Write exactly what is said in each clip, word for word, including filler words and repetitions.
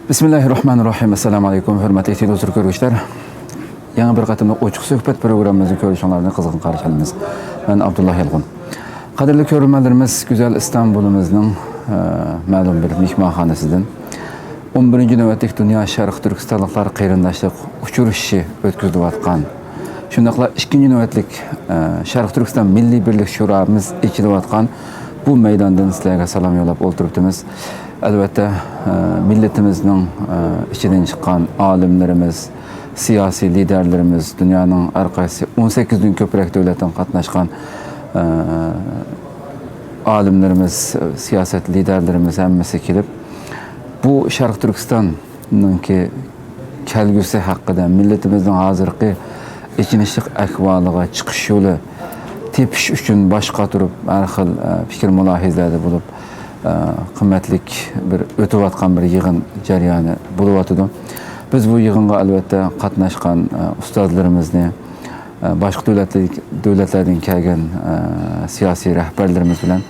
بىسمىللاھىررەھمانىررەھىم. ئەسسالامۇ ئەلەيكۇم، ھۆرمەتلىك تېلېۋىزور كۆرگۈچىلەر. يېڭى بىر قېتىملىق ئوچۇق سۆھبەت پروگراممىمىزنى كۆرۈشۈڭلارنى قىزغىن قارشى ئالىمىز. مەن ئابدۇللا يالقۇن. قەدىرلىك كۆرۈرمەنلىرىمىز، گۈزەل ئىستانبۇلىمىزنىڭ، ئە، مەلۇم بىر مېھمانخانىسىدىن ئون بىرىنچى نۆۋەتلىك دۇنيا شەرقىي تۈركىستانلىقلار قېرىنداشلىق ئۇچرىشىشى ئۆتكۈزۈلۈۋاتقان، شۇنداقلا ئىككىنچى نۆۋەتلىك، ئە، شەرقىي تۈركىستان مىللىي بىرلىك شۇرامىز ئېچىلىۋاتقان بۇ مەيداندىن سىلەرگە سالام يوللاپ ئولتۇرۇپتىمىز. ئەلۋەتتە، ئە، مىللىتىمىزنىڭ، ئە، ئىچىدىن چىققان ئالىملىرىمىز، سىياسىي لىدەرلىرىمىز، دۇنيانىڭ ھەر قايسى ئون سەككىزدىن كۆپرەك دۆلەتتىن قاتناشقان، ئە، ئالىملىرىمىز، سىياسەت لىدەرلىرىمىز ھەممىسى كېلىپ، بۇ شەرقىي تۈركىستاننىڭكى كەلگۈسى ھەققىدە، مىللىتىمىزنىڭ ھازىرقى ئېچىنىشلىق ئەھۋالىغا چىقىش يولى تېپىش ئۈچۈن باش قاتۇرۇپ، ھەر خىل، ئە، پىكىر مۇلاھىزىلەردە بولۇپ، ئە، قىممەتلىك بىر ئۆتۈۋاتقان بىر يىغىن جەريانى بولۇۋاتىدۇ. بىز بۇ يىغىنغا ئەلۋەتتە قاتناشقان، ئە، ئۇستازلىرىمىزنى، ئە، باشقا دۆلەتلەر-، دۆلەتلەردىن كەلگەن، ئە، سىياسىي رەھبەرلىرىمىز بىلەن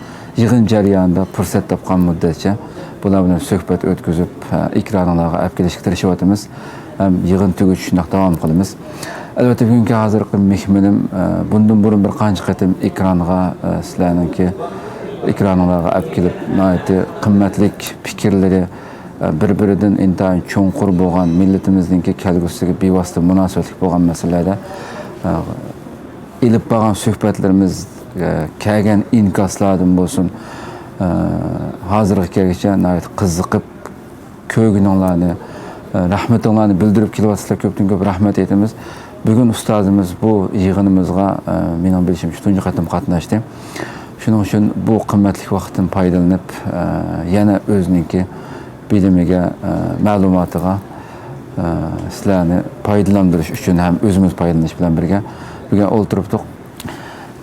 يىغىن جەريانىدا پۇرسەت تاپقان مۇددەتچە بۇلار بىلەن سۆھبەت ئۆتكۈزۈپ، ئە، ئېكرانىڭلارغا ئەپ كېلىشكە تىرىشىۋاتىمىز. ھەم يىغىن تۈگىگۈچە شۇنداق داۋام قىلىمىز. ئەلۋەتتە، بۈگۈنكى ھازىرقى مېھمىنىم، ئە، بۇندىن بۇرۇن بىر قانچە قېتىم ئېكرانغا، ئە، سىلەرنىڭكى ئېكرانىڭلارغا ئەپ كېلىپ، ناھايىتى قىممەتلىك پىكىرلىرى، ئە، بىر-بىرىدىن ئىنتايىن چوڭقۇر بولغان، مىللىتىمىزنىڭكى كەلگۈسىگە بىۋاسىتە مۇناسىۋەتلىك بولغان مەسىلىلەردە، ئە، ئېلىپ بارغان سۆھبەتلىرىمىز، ئە، كەلگەن ئىنكاسلاردىن بولسۇن، ئە، ھازىرغا كەلگۈچە ناھايىتى قىزىقىپ، كۆرگىنىڭلارنى، ئە، رەھمىتىڭلارنى بىلدۈرۈپ كېلىۋاتىسىلەر. كۆپتىن كۆپ رەھمەت ئېيتىمىز. بۈگۈن ئۇستازىمىز بۇ يىغىنىمىزغا، ئە، مېنىڭ بىلىشىمچە تۇنجى قېتىم قاتناشتى. شۇنىڭ ئۈچۈن بۇ قىممەتلىك ۋاقىتتىن پايدىلىنىپ، ئە، يەنە ئۆزىنىڭكى بىلىمىگە، ئە، مەلۇماتىغا، ئە، سىلەرنى پايدىلاندۇرۇش ئۈچۈن ھەم ئۆزىمىز پايدىلىنىش بىلەن بىرگە بۈگۈن ئولتۇرۇپتۇق.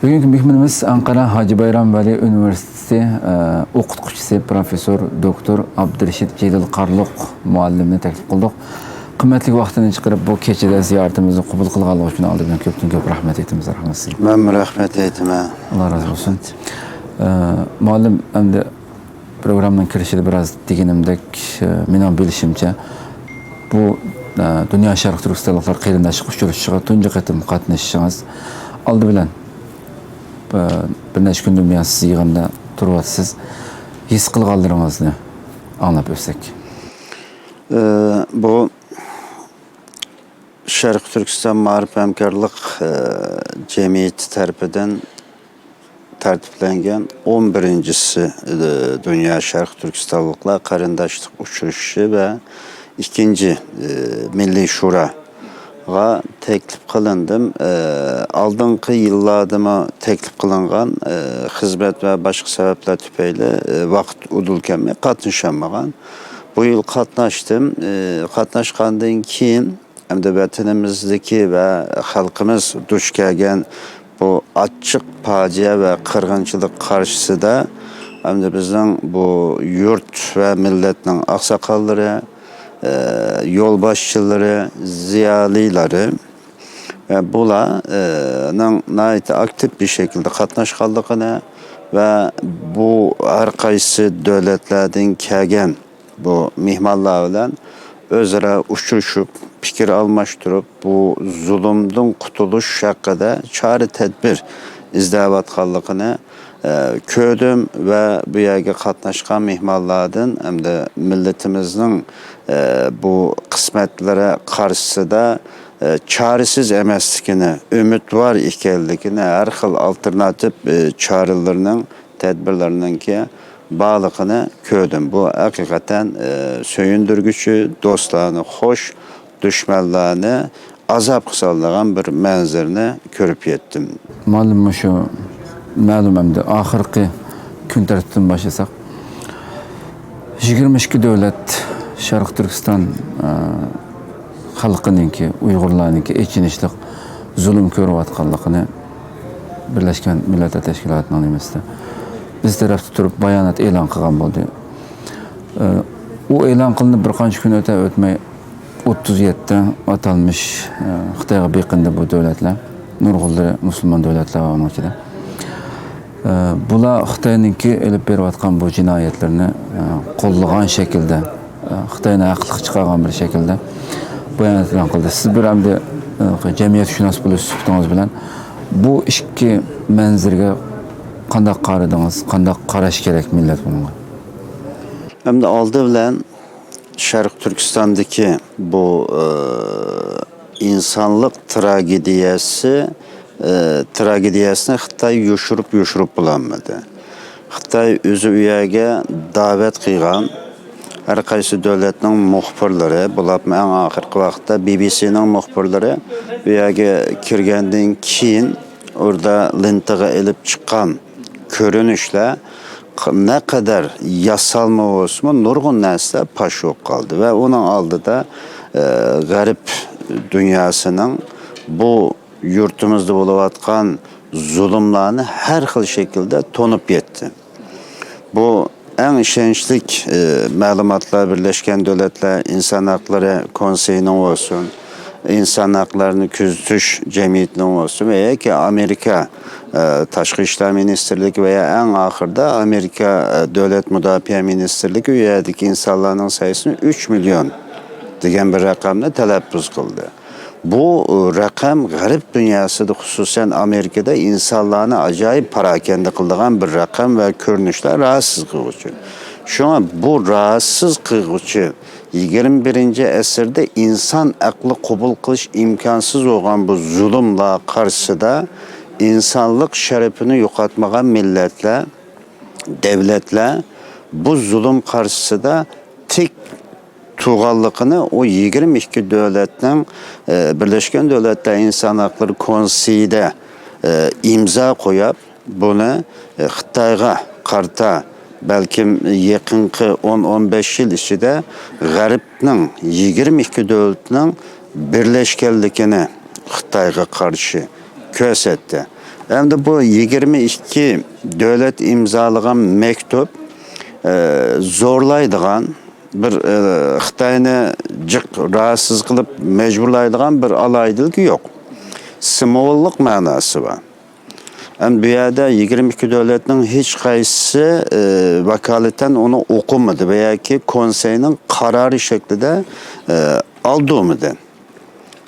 بۈگۈنكى مېھمىنىمىز ئەنقەرە ھاجى بايرام ۋەلى ئۇنىۋېرسىتېتى، ئە، ئوقۇتقۇچىسى، پروفېسسور، دوكتور ئابدۇرېشىت جېلىل قارلۇق مۇئەللىمنى تەكلىپ قىلدۇق. قىممەتلىك ۋاقتىنى چىقىرىپ، بۇ كېچىدە زىيارىتىمىزنى قوبۇل قىلغانلىقى ئۈچۈن ئالدى بىلەن كۆپتىن كۆپ رەھمەت ئېيتىمىز. رەھمەت سىزگە. مەنمۇ رەھمەت ئېيتىمەن. ئاللا رازى بولسۇن. ئە، مۇئەللىم، ئەمدى پروگراممىنىڭ كىرىشىدە بىراز دېگىنىمدەك، ئە، مېنىڭ بىلىشىمچە، بۇ، ئە، دۇنيا شەرقىي تۈركىستانلىقلار قېرىنداشلىق ئۇچرىشىشىغا تۇنجى قېتىم قاتنىشىشىڭىز ئالدى بىلەن، ئە، بىر نەچچە كۈندىن بۇيان سىز يىغىندا تۇرۇۋاتىسىز. ھېس قىلغانلىرىڭىزنى ئاڭلاپ ئۆتسەك. ئە، بۇ شەرقىي تۈركىستان مائارىپ ھەمكارلىق، ئە، جەمئىيىتى تەرىپىدىن تەرتىپلەنگەن ئون بىرىنچىسى، ئە، دۇنيا شەرقىي تۈركىستانلىقلار قېرىنداشلىق ئۇچرىشىشى ۋە ئىككىنچى، ئە، مىللىي شۇراغا تەكلىپ قىلىندىم. ئە، ئالدىنقى يىللاردىمۇ تەكلىپ قىلىنغان، ئە، خىزمەت ۋە باشقا سەۋەبلەر تۈپەيلى، ئە، ۋاقىت ئۇدۇل كەلمەي قاتنىشالمىغان. بۇ يىل قاتناشتىم. ئە، قاتناشقاندىن كېيىن، ئەمدى ۋەتىنىمىزدىكى ۋە خەلقىمىز دۇچ كەلگەن بۇ ئاچچىق پاجىئە ۋە قىرغىنچىلىق قارشىسىدا، ئەمدى بىزنىڭ بۇ يۇرت ۋە مىللەتنىڭ ئاقساقاللىرى، ئە، يولباشچىلىرى، زىيالىيلىرى ۋە بۇلار، ئە، نىڭ ناھايىتى ئاكتىپ بىر شەكىلدە قاتناشقانلىقىنى ۋە بۇ ھەر قايسى دۆلەتلەردىن كەلگەن بۇ مېھمانلار بىلەن ئۆزئارا ئۇچرىشىپ، پىكىر ئالماشتۇرۇپ، بۇ زۇلۇمدىن قۇتۇلۇش ھەققىدە چارە-تەدبىر ئىزدەۋاتقانلىقىنى، ئە، كۆردۈم ۋە بۇ يەرگە قاتناشقان مېھمانلاردىن ھەمدە مىللىتىمىزنىڭ، ئە، بۇ قىسمەتلىرى قارشىسىدا، ئە، چارىسىز ئەمەسلىكىنى، ئۈمىدۋار ئىكەنلىكىنى، ھەر خىل ئالتېرناتىپ، ئە، چارىلىرىنىڭ، تەدبىرلىرىنىڭكى بارلىقىنى كۆردۈم. بۇ ھەقىقەتەن، ئە، سۆيۈندۈرگۈچى، دوستلارنى خوش، دۈشمەنلەرنى ئازابقا سالىدىغان بىر مەنزىرىنى كۆرۈپ يەتتىم. مۇئەللىم، مۇشۇ مەلۇم ئەمدى ئاخىرقى كۈن تەرتىپتىن باشلىساق، يىگىرمە ئىككى دۆلەت شەرقىي تۈركىستان، ئە، خەلقىنىڭكى، ئۇيغۇرلارنىڭكى ئېچىنىشلىق زۇلۇم كۆرۈۋاتقانلىقىنى بىرلەشكەن مىللەتلەر تەشكىلاتىنىڭ نېمىسىدە بىز تەرەپتە تۇرۇپ بايانات ئېلان قىلغان بولدى. ئە، ئۇ ئېلان قىلىنىپ بىر قانچە كۈن ئۆتە ئۆتمەي، ئوتتۇز يەتتە ئاتالمىش، ئە، خىتايغا بېقىندى بۇ دۆلەتلەر. نۇرغۇنلىرى مۇسۇلمان دۆلەتلەر بار ئۇنىڭ ئىچىدە. ئە، بۇلار خىتاينىڭكى ئېلىپ بېرىۋاتقان بۇ جىنايەتلىرىنى، ئە، قوللىغان شەكىلدە، ئە، خىتاينى ھەقلىق چىقارغان بىر شەكىلدە بايانات ئېلان قىلدى. سىز بىر ئەمدى، ئە، جەمئىيەتشۇناس بولۇش سۈپىتىڭىز بىلەن بۇ ئىككى مەنزىرىگە قانداق قارىدىڭىز؟ قانداق قاراش كېرەك مىللەت بۇنىڭغا؟ ئەمدى ئالدى بىلەن شەرقىي تۈركىستاندىكى بۇ، ئە، ئىنسانلىق تراگېدىيەسى، ئە، تراگېدىيەسىنى خىتاي يوشۇرۇپ، يوشۇرۇپ بولالمىدى. خىتاي ئۆزى ئۇ يەرگە دەۋەت قىلغان ھەر قايسى دۆلەتنىڭ مۇخبىرلىرى، بولۇپمۇ ئەڭ ئاخىرقى ۋاقىتتا بى بى سىنىڭ مۇخبىرلىرى بۇ يەرگە كىرگەندىن كېيىن، ئوردا لېنتىغا ئېلىپ چىققان كۆرۈنۈشلەر ق-، نەقەدەر ياسالما بولسىمۇ، نۇرغۇن نەرسىلەر پاش بولۇپ قالدى ۋە ئۇنىڭ ئالدىدا، ئە، غەرب دۇنياسىنىڭ بۇ يۇرتىمىزدا بولۇۋاتقان زۇلۇملارنى ھەر خىل شەكىلدە تونۇپ يەتتى. بۇ ئەڭ ئىشەنچلىك، ئى، مەلۇماتلار بىرلەشكەن دۆلەتلەر ئىنسان ھەقلىرى كونسېيىنىڭ بولسۇن، ئىنسان ھەقلىرىنى كۆزىتىش جەمئىيىتىنىڭ بولسۇن ۋە ياكى ئامېرىكا، ئى، تاشقى ئىشلار مىنىستىرلىكى ۋە يا ئەڭ ئاخىرىدا ئامېرىكا، ئى، دۆلەت مۇداپىئە مىنىستىرلىكى ئۇ يەردىكى ئىنسانلارنىڭ سەييىسىنى ئۈچ مىليون دېگەن بىر رەقەمنى تەلەپپۇز قىلدى. بۇ، ئۇ، رەقەم غەرب دۇنياسىدا، خۇسۇسەن ئامېرىكىدا ئىنسانلارنى ئاجايىپ پاراكەندە قىلىدىغان بىر رەقەم ۋە كۆرۈنۈشلەر راھەتسىز قىلغۇچى. شۇڭا بۇ راھەتسىز قىلغۇچى يىگىرمە بىرىنچى ئەسىردە ئىنسان ئەقلى قوبۇل قىلىش ئىمكانسىز بولغان بۇ زۇلۇملار قارشىسىدا ئىنسانلىق شەرىپىنى يوقاتمىغان مىللەتلەر، دەۋلەتلەر بۇ زۇلۇم قارشىسىدا تىك تۇرغانلىقىنى ئۇ يىگىرمە ئىككى دۆلەتنىڭ، ئە، بىرلەشكەن دۆلەتلەر ئىنسان ھەقلىرى كونسېيىدا، ئە، ئىمزا قويۇپ، بۇنى، ئە، خىتايغا قارىتا، بەلكىم يېقىنقى ئون، ئون بەش يىل ئىچىدە غەربنىڭ يىگىرمە ئىككى دۆلىتىنىڭ بىرلەشكەنلىكىنى خىتايغا قارشى كۆرسەتتى. ئەمدى بۇ يىگىرمە ئىككى دۆلەت ئىمزالىغان مەكتۇپ، ئە، زورلايدىغان، بىر، ئە، خىتاينى جىق راھەتسىز قىلىپ مەجبۇرلايدىغان بىر ئالاھىدىلىكى يوق. سىمۋوللۇق مەناسى بار. ئەمدى بۇ يەردە يىگىرمە ئىككى دۆلەتنىڭ ھېچقايسىسى، ئە، ۋاكالىتەن ئۇنى ئوقۇمىدى ۋە ياكى كونسېينىڭ قارارى شەكلىدە، ئە، ئالدۇرمىدى.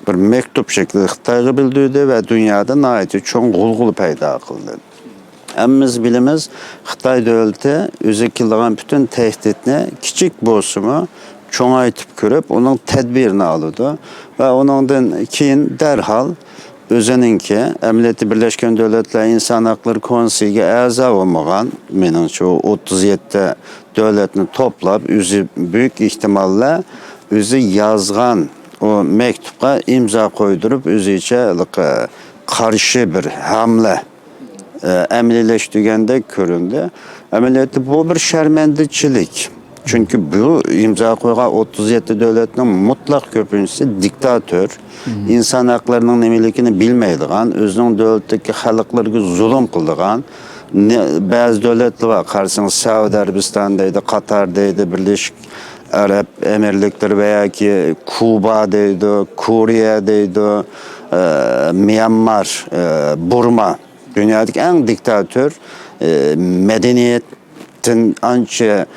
بىر مەكتۇپ شەكلىدە خىتايغا بىلدۈردى ۋە دۇنيادا ناھايىتى چوڭ غۇلغۇلا پەيدا قىلدى. ھەممىمىز بىلىمىز، خىتاي دۆلىتى ئۆزىگە كېلىدىغان پۈتۈن تەھدىتنى كىچىك بولسىمۇ چوڭايتىپ كۆرۈپ، ئۇنىڭ تەدبىرىنى ئالىدۇ ۋە ئۇنىڭدىن كېيىن دەرھال ئۆزىنىڭكى ئەمەلىيەتتە بىرلەشكەن دۆلەتلەر ئىنسان ھەقلىرى كونسېيىگە ئەزا بولمىغان، مېنىڭچە، ئۇ ئوتتۇز يەتتە دۆلەتنى توپلاپ، ئۆزى بۈيۈك ئېھتىماللا ئۆزى يازغان ئۇ مەكتۇپقا ئىمزا قويدۇرۇپ، ئۆزىچە ھېلىقى قارشى بىر ھەملە، ئە، ئەمەلىيلەشتۈرگەندەك كۆرۈندى. ئەمەلىيەتتە بۇ بىر شەرمەندىچىلىك. چۈنكى بۇ ئىمزا قويغان ئوتتۇز يەتتە دۆلەتنىڭ مۇتلەق كۆپىنچىسى دىكتاتور. مم. ئىنسان ھەقلىرىنىڭ نېمىلىكىنى بىلمەيدىغان، ئۆزىنىڭ دۆلىتىدىكى خەلقلىرىگە زۇلۇم قىلىدىغان، نە-، بەزى دۆلەتلەر بار، قارىسىڭىز، سەئۇدى ئەرەبىستان دەيدۇ، قاتار دەيدۇ، بىرلەشكەن ئەرەب ئەمىرلىكلىرى ۋە ياكى كۇبا دەيدۇ، كورېيە دەيدۇ، ئە، ميانمار، ئە، بۇرما. دۇنيادىكى ئەڭ دىكتاتور، ئە، مەدەنىيەتتىن ئانچە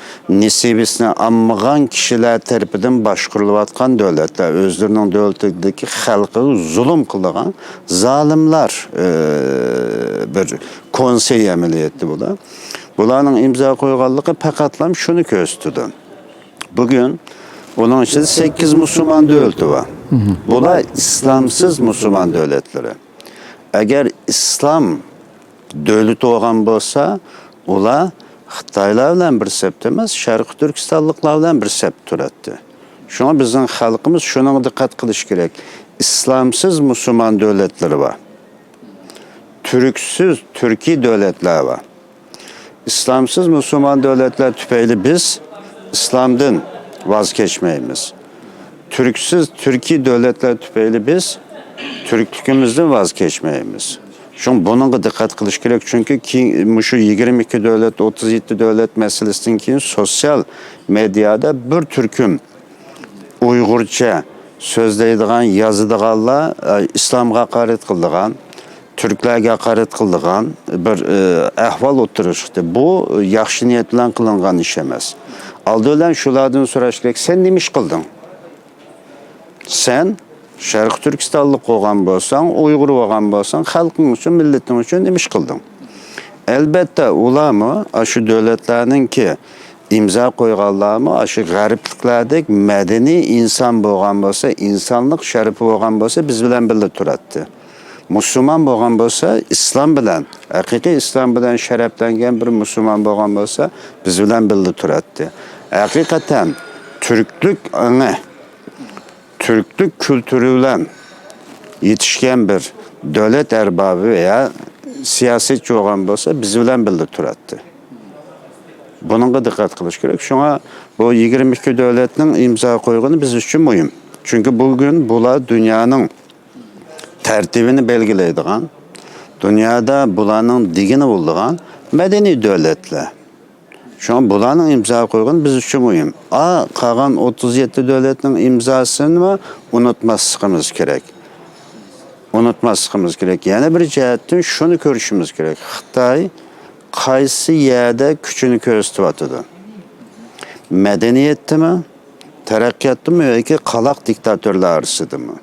نېسىۋىسىنى ئالمىغان كىشىلەر تەرىپىدىن باشقۇرۇلۇۋاتقان دۆلەتلەر، ئۆزلىرىنىڭ دۆلىتىدىكى خەلقىگە زۇلۇم قىلىدىغان زالىملار، ئە، بىر كونسېي ئەمەلىيەتتە بۇلار. بۇلارنىڭ ئىمزا قويغانلىقى پەقەتلا شۇنى كۆرسىتىدۇ. بۈگۈن ئۇنىڭ ئىچىدە سەككىز مۇسۇلمان دۆلىتى بار. مم. بۇلار ئىسلامسىز مۇسۇلمان دۆلەتلىرى. ئەگەر ئىسلام دۆلىتى بولغان بولسا، ئۇلار خىتايلار بىلەن بىر سەپتە ئەمەس، شەرقىي تۈركىستانلىقلار بىلەن بىر سەپتە تۇراتتى. شۇڭا بىزنىڭ خەلقىمىز شۇنىڭغا دىققەت قىلىشى كېرەك. ئىسلامسىز مۇسۇلمان دۆلەتلىرى بار. تۈركسىز تۈركىي دۆلەتلەر بار. ئىسلامسىز مۇسۇلمان دۆلەتلەر تۈپەيلى بىز ئىسلامدىن ۋاز كەچمەيمىز. تۈركسىز تۈركىي دۆلەتلەر تۈپەيلى بىز تۈركلۈكىمىزدىن ۋاز كەچمەيمىز. شۇڭا بۇنىڭغا دىققەت قىلىش كېرەك، چۈنكى كېيىن، مۇشۇ يىگىرمە ئىككى دۆلەت، ئوتتۇز يەتتە دۆلەت مەسىلىسىدىن كېيىن سوتسىيال مېدىيادا بىر تۈركۈم ئۇيغۇرچە سۆزلەيدىغان، يازىدىغانلار، ئە، ئىسلامغا ھاقارەت قىلىدىغان، تۈركلەرگە ھاقارەت قىلىدىغان بىر، ئە، ئەھۋال ئوتتۇرىغا چىقتى. بۇ ياخشى نىيەت بىلەن قىلىنغان ئىش ئەمەس. ئالدى بىلەن شۇلاردىن سوراش كېرەك، سەن نېمە ئىش قىلدىڭ؟ سەن شەرقىي تۈركىستانلىق بولغان بولساڭ، ئۇيغۇر بولغان بولساڭ، خەلقىڭ ئۈچۈن، مىللىتىڭ ئۈچۈن نېمە ئىش قىلدىڭ؟ ئەلبەتتە، ئۇلارمۇ ئاشۇ دۆلەتلەرنىڭكى ئىمزا قويغانلارمۇ ئاشۇ غەربلىكلەردەك مەدەنىي ئىنسان بولغان بولسا، ئىنسانلىق شەرىپى بولغان بولسا، بىز بىلەن بىللە تۇراتتى. مۇسۇلمان بولغان بولسا، ئىسلام بىلەن، ھەقىقىي ئىسلام بىلەن شەرەپلەنگەن بىر مۇسۇلمان بولغان بولسا، بىز بىلەن بىللە تۇراتتى. ھەقىقەتەن تۈركلۈك ئېڭى، تۈركلۈك كۈلتۈرى بىلەن يېتىشكەن بىر دۆلەت ئەربابى يا سىياسەتچى بولغان بولسا، بىز بىلەن بىللە تۇراتتى. بۇنىڭغا دىققەت قىلىش كېرەك. شۇڭا بۇ يىگىرمە ئىككى دۆلەتنىڭ ئىمزا قويغىنى بىز ئۈچۈن مۇھىم. چۈنكى بۈگۈن بۇلار دۇنيانىڭ تەرتىپىنى بەلگىلەيدىغان، دۇنيادا بۇلارنىڭ دېگىنى بولىدىغان مەدەنىي دۆلەتلەر. شۇڭا بۇلارنىڭ ئىمزا قويغىنى بىز ئۈچۈن مۇھىم. ئا، قالغان ئوتتۇز يەتتە دۆلەتنىڭ ئىمزاسىنىمۇ ئۇنتۇماسلىقىمىز كېرەك. ئۇنتۇماسلىقىمىز كېرەك. يەنە بىر جەھەتتىن شۇنى كۆرۈشىمىز كېرەك. خىتاي قايسى يەردە كۈچىنى كۆرسىتىۋاتىدۇ؟ مەدەنىيەتتىمۇ، تەرەققىياتتىمۇ ياكى قالاق دىكتاتورلار ئارىسىدىمۇ؟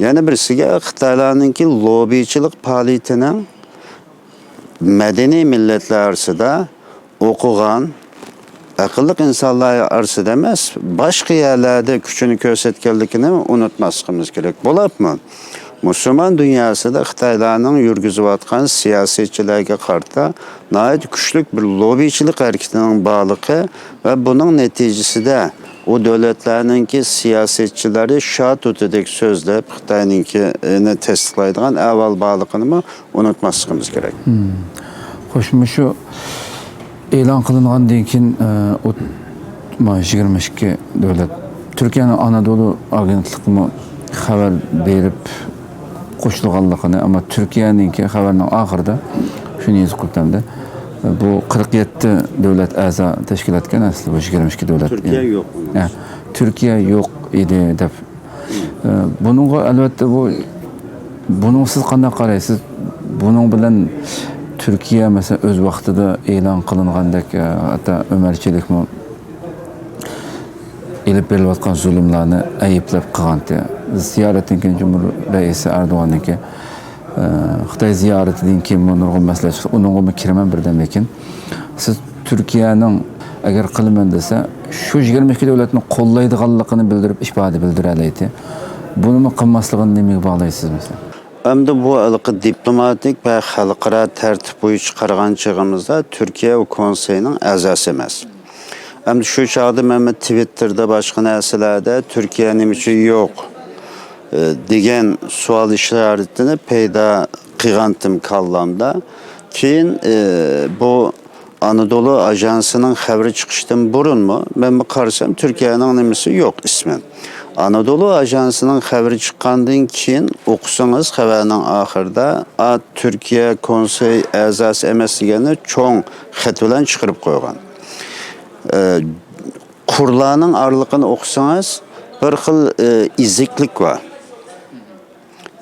يەنە بىرسىگە، خىتايلارنىڭكى لوببىچىلىق پائالىيىتىنىڭ مەدەنىي مىللەتلەر ئارىسىدا ئوقۇغان، ئەقىللىق ئىنسانلار ئارىسىدا ئەمەس، باشقا يەرلەردە كۈچىنى كۆرسەتكەنلىكىنى ئۇنتۇماسلىقىمىز كېرەك. بولۇپمۇ مۇسۇلمان دۇنياسىدا خىتايلارنىڭ يۈرگۈزۈۋاتقان سىياسەتچىلەرگە قارىتا ناھايىتى كۈچلۈك بىر لوببىچىلىق ھەرىكىتىنىڭ بارلىقى ۋە بۇنىڭ نەتىجىسىدە ئۇ دۆلەتلەرنىڭكى سىياسەتچىلىرى شا توتىدەك سۆزلەپ، خىتاينىڭكىنى تەستىقلايدىغان ئەھۋال بارلىقىنىمۇ ئۇنتۇماسلىقىمىز كېرەك. مم. خوش، مۇشۇ ئېلان قىلىنغاندىن كېيىن، ئە، ئوت-، ما، يىگىرمە ئىككى دۆلەت تۈركىيەنىڭ ئانادولۇ ئاگېنتلىقىمۇ خەۋەر بېرىپ قوشۇلغانلىقىنى، ئەمما تۈركىيەنىڭكى خەۋەرنىڭ ئاخىرىدا شۇنى يېزىپ قويۇپتۇ ئەمدى. بۇ قىرىق يەتتە دۆلەت ئەزا تەشكىلاتكەن ئەسلى بۇ يىگىرمە ئىككى دۆلەت. تۈركىيە يوق ئۇنىڭ ئە، ئىچىدە. تۈركىيە يوق ئىدى دەپ. ئە، بۇنىڭغا ئەلۋەتتە بۇ، بۇنىڭ سىز قانداق قارايسىز؟ بۇنىڭ بىلەن تۈركىيە، مەسىلەن، ئۆز ۋاقتىدا ئېلان قىلىنغاندەك، ئە، ھەتتا ئۆمەر چېلىكمۇ ئېلىپ بېرىلىۋاتقان زۇلۇملارنى ئەيىبلەپ قىلغانتى. زىيارەتتىن كېيىن جۇمھۇر رەئىسى ئەردوغاننىڭكى، ئە، خىتاي زىيارىتىدىن كېيىنمۇ نۇرغۇن مەسىلە چىقتى. ئۇنىڭغىمۇ كىرىمەن بىردەمدىن كېيىن. سىز تۈركىيەنىڭ ئەگەر قىلىمەن دېسە، شۇ يىگىرمە ئىككى دۆلەتنى قوللايدىغانلىقىنى بىلدۈرۈپ، ئىپادە بىلدۈرەلەيتتى. بۇنىمۇ قىلماسلىقىنى نېمىگە باغلايسىز، مەسىلەن؟ ئەمدى بۇ ھېلىقى دىپلوماتىك ۋە خەلقئارا تەرتىپ بويىچە قارىغان چېغىمىزدا تۈركىيە ئۇ كونسېينىڭ ئەزاسى ئەمەس. ئەمدى شۇ چاغدا مەن تىۋىتتېردا، باشقا نەرسىلەردە تۈركىيە نېمە ئۈچۈن يوق، ئە، دېگەن سوئال ئىشارىتىنى پەيدا قىلغانتىم كاللامدا. كېيىن، ئە، بۇ ئانادولۇ ئاژانسىنىڭ خەۋىرى چىقىشتىن بۇرۇنمۇ مەنمۇ قارىسام تۈركىيەنىڭ نېمىسى يوق ئىسمەن. ئانادولۇ ئاژانسىنىڭ خەۋىرى چىققاندىن كېيىن ئوقۇسىڭىز خەۋەرنىڭ ئاخىرىدا، ئا، تۈركىيە كونسېي ئەزاسى ئەمەس دېگەننى چوڭ خەت بىلەن چىقىرىپ قويغان. ئە، قۇرلارنىڭ ئارىلىقىنى ئوقۇسىڭىز بىر خىل، ئە، ئېزىكلىك بار.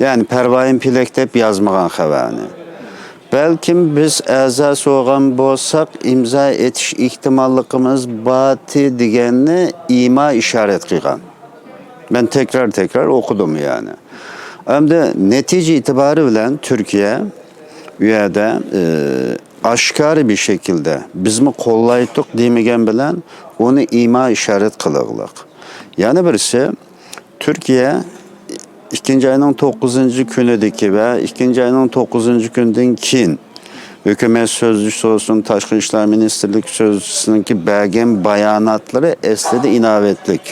يەنى پەرۋايىن پېلەك دەپ يازمىغان خەۋەرنى. بەلكىم بىز ئەزاسى بولغان بولساق، ئىمزا ئېتىش ئېھتىماللىقىمىز بارتى دېگەننى ئىما ئىشارەت قىلغان. مەن تەكرار-تەكرار ئوقۇدۇم يەنى. ئەمدى نەتىجە ئېتىبارى بىلەن تۈركىيە ئۇ يەردە، ئى، ئاشكارا بىر شەكىلدە بىزمۇ قوللايتتۇق دېمىگەن بىلەن ئۇنى ئىما ئىشارەت قىلغىلىق. يەنە بىرسى، تۈركىيە ئىككىنچى ئاينىڭ توققۇزىنچى كۈنىدىكى ۋە ئىككىنچى ئاينىڭ توققۇزىنچى كۈنىدىن كېيىن ھۆكۈمەت سۆزچىسى بولسۇن، تاشقى ئىشلار مىنىستىرلىكى سۆزچىسىنىڭكى بەرگەن باياناتلىرى ئەسلىدە ئىناۋەتلىك.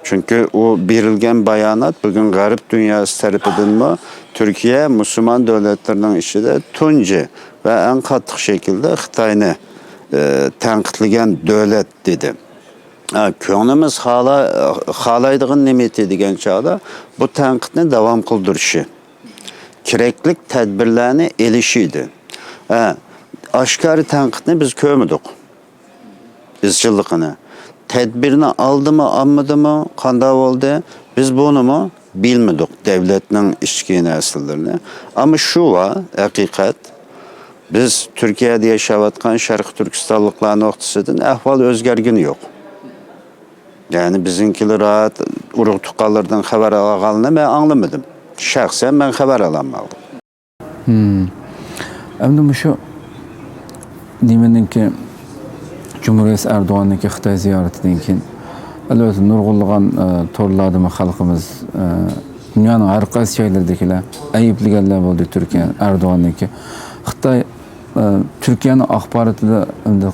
چۈنكى ئۇ بېرىلگەن بايانات بۈگۈن غەرب دۇنياسى تەرىپىدىنمۇ تۈركىيە مۇسۇلمان دۆلەتلىرىنىڭ ئىچىدە تۇنجى ۋە ئەڭ قاتتىق شەكىلدە خىتاينى، ئى، تەنقىدلىگەن دۆلەت دېدى. ھە، كۆڭلىمىز خالا-، خالايدىغىنى نېمىتى دېگەن چاغدا، بۇ تەنقىدنى داۋام قىلدۇرۇشى، كېرەكلىك تەدبىرلەرنى ئېلىشى ئىدى. ھە، ئاشكارا تەنقىدنى بىز كۆرمىدۇق، ئىزچىللىقىنى. تەدبىرنى ئالدىمۇ، ئالمىدىمۇ، قانداق بولدى؟ بىز بۇنىمۇ بىلمىدۇق دەۋلەتنىڭ ئىچكى نەرسىلىرىنى. ئەمما شۇ بار، ھەقىقەت. بىز تۈركىيەدە ياشاۋاتقان شەرقىي تۈركىستانلىقلار نۇقتىسىدىن ئەھۋال ئۆزگەرگىنى يوق. يەنى بىزنىڭكىلەر راھەت ئۇرۇق-تۇغقانلىرىدىن خەۋەر ئالغانلىقىنى مەن ئاڭلىمىدىم. شەخسەن مەن خەۋەر ئالالمىدىم. ئەمدى مۇشۇ نېمىنىڭكى، جۇمھۇر رەئىس ئەردوغاننىڭكى خىتاي زىيارىتىدىن كېيىن، ئەلۋەتتە، نۇرغۇنلىغان، ئە، تورلاردىمۇ خەلقىمىز، ئە، دۇنيانىڭ ھەر قايسى جايلىرىدىكىلەر ئەيىبلىگەنلەر بولدى تۈركىيە ئەردوغاننىڭكى. خىتاي، ئە، تۈركىيەنىڭ ئاخباراتىدا ئەمدى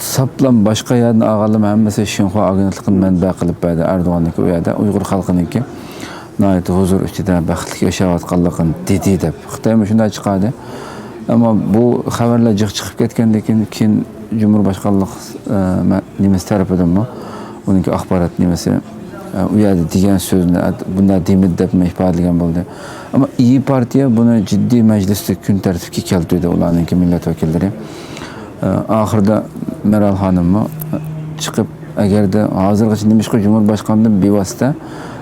ساپلا باشقا يەردىن ئالغانلىرىمۇ ھەممىسى شىنخۇا ئاگېنتلىقىنى مەنبە قىلىپ بەردى. ئەردوغاننىڭكى ئۇ يەردە ئۇيغۇر خەلقىنىڭكى ناھايىتى ھۇزۇر ئىچىدە بەختلىك ياشاۋاتقانلىقىنى دېدى دەپ. خىتايمۇ شۇنداق چىقاردى. ئەمما بۇ خەۋەرلەر جىق چىقىپ كەتكەندىن كېيىن، كېيىن جۇمھۇر باشقانلىق، ئە، مە-، نېمىسى تەرىپىدىنمۇ ئۇنىڭكى ئاخبارات نېمىسى، ئە، ئۇ يەردە دېگەن سۆزنى، ئە، بۇنداق دېمىدى دەپمۇ ئىپادىلىگەن بولدى. ئەمما ئىيى پارتىيە بۇنى جىددىي مەجلىستە كۈن تەرتىپكە كەلتۈردى ئۇلارنىڭكى مىللەت ۋەكىللىرى. ئە، ئاخىرىدا مېرال خانىممۇ چىقىپ، ئەگەردە ھازىرغىچە نېمىشقا جۇمھۇر باشقانىدىن بىۋاسىتە،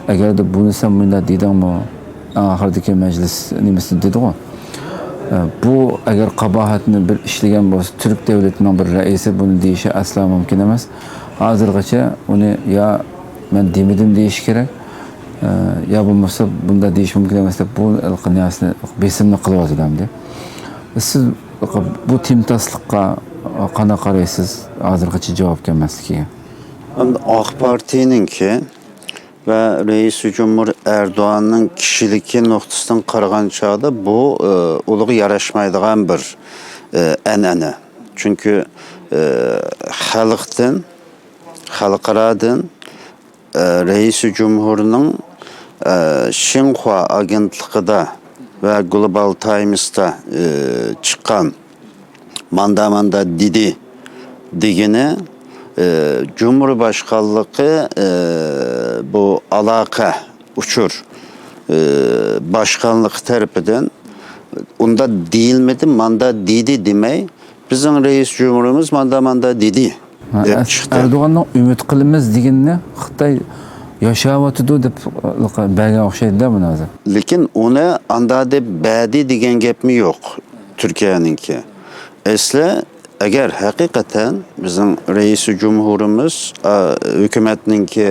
ئەگەردە بۇنى سەن مۇنداق دېدىڭمۇ، ئەڭ ئاخىرىدىكى مەجلىس نېمىسىدە دېدىغۇ، ئە، بۇ ئەگەر قاباھەتنى بىر ئىشلىگەن بولسا، تۈرك دەۋلىتىنىڭ بىر رەئىسى بۇنى دېيىشى ئەسلا مۇمكىن ئەمەس. ھازىرغىچە ئۇنى يا مەن دېمىدىم دېيىشى كېرەك، ئە، يا بولمىسا بۇنداق دېيىشى مۇمكىن ئەمەس دەپ بۇ نەرسىنى، بېسىمنى قىلىۋاتىدۇ ئەمدى. سىز بۇ تىمتاسلىققا قانداق قارايسىز؟ ھازىرغىچە جاۋاب كەلمەسلىكىگە. ئاق پارتىيەنىڭكى ۋە رەئىس جۇمھۇر ئەردوغاننىڭ كىشىلىكى نۇقتىسىدىن قارىغان چاغدا بۇ، ئى، ئۇلىغا ياراشمايدىغان بىر، ئى، ئەنئەنە. چۈنكى، ئى، خەلقتىن، خەلقئارادىن، ئى، رەئىس جۇمھۇرنىڭ، ئى، شىنخۇا ئاگېنتلىقىدا ۋە گلوبال تايمستا، ئى، چىققان ماندا-ماندا دېدى دېگىنى، ئى، جۇمھۇر باشقانلىقى، ئى، بۇ ئالاقە ئۇچۇر، ئى، باشقانلىقى تەرىپىدىن ئۇنداق دېيىلمىدى، ماندا دېدى دېمەي، بىزنىڭ رەئىس جۇمھۇرىمىز ماندا-ماندا دېدى دەپ چىقتى. ئەردوغاننىڭ ئۈمىد قىلىمىز دېگىنىنى خىتاي ياشاۋاتىدۇ دەپ بەرگەن ئوخشايدۇ-دە بۇنى ھازىر. لېكىن ئۇنى ئاندا دەپ بەردى دېگەن گەپمۇ يوق تۈركىيەنىڭكى. ئەسلى ئەگەر ھەقىقەتەن بىزنىڭ رەئىس جۇمھۇرىمىز، ئا، ھۆكۈمەتنىڭكى،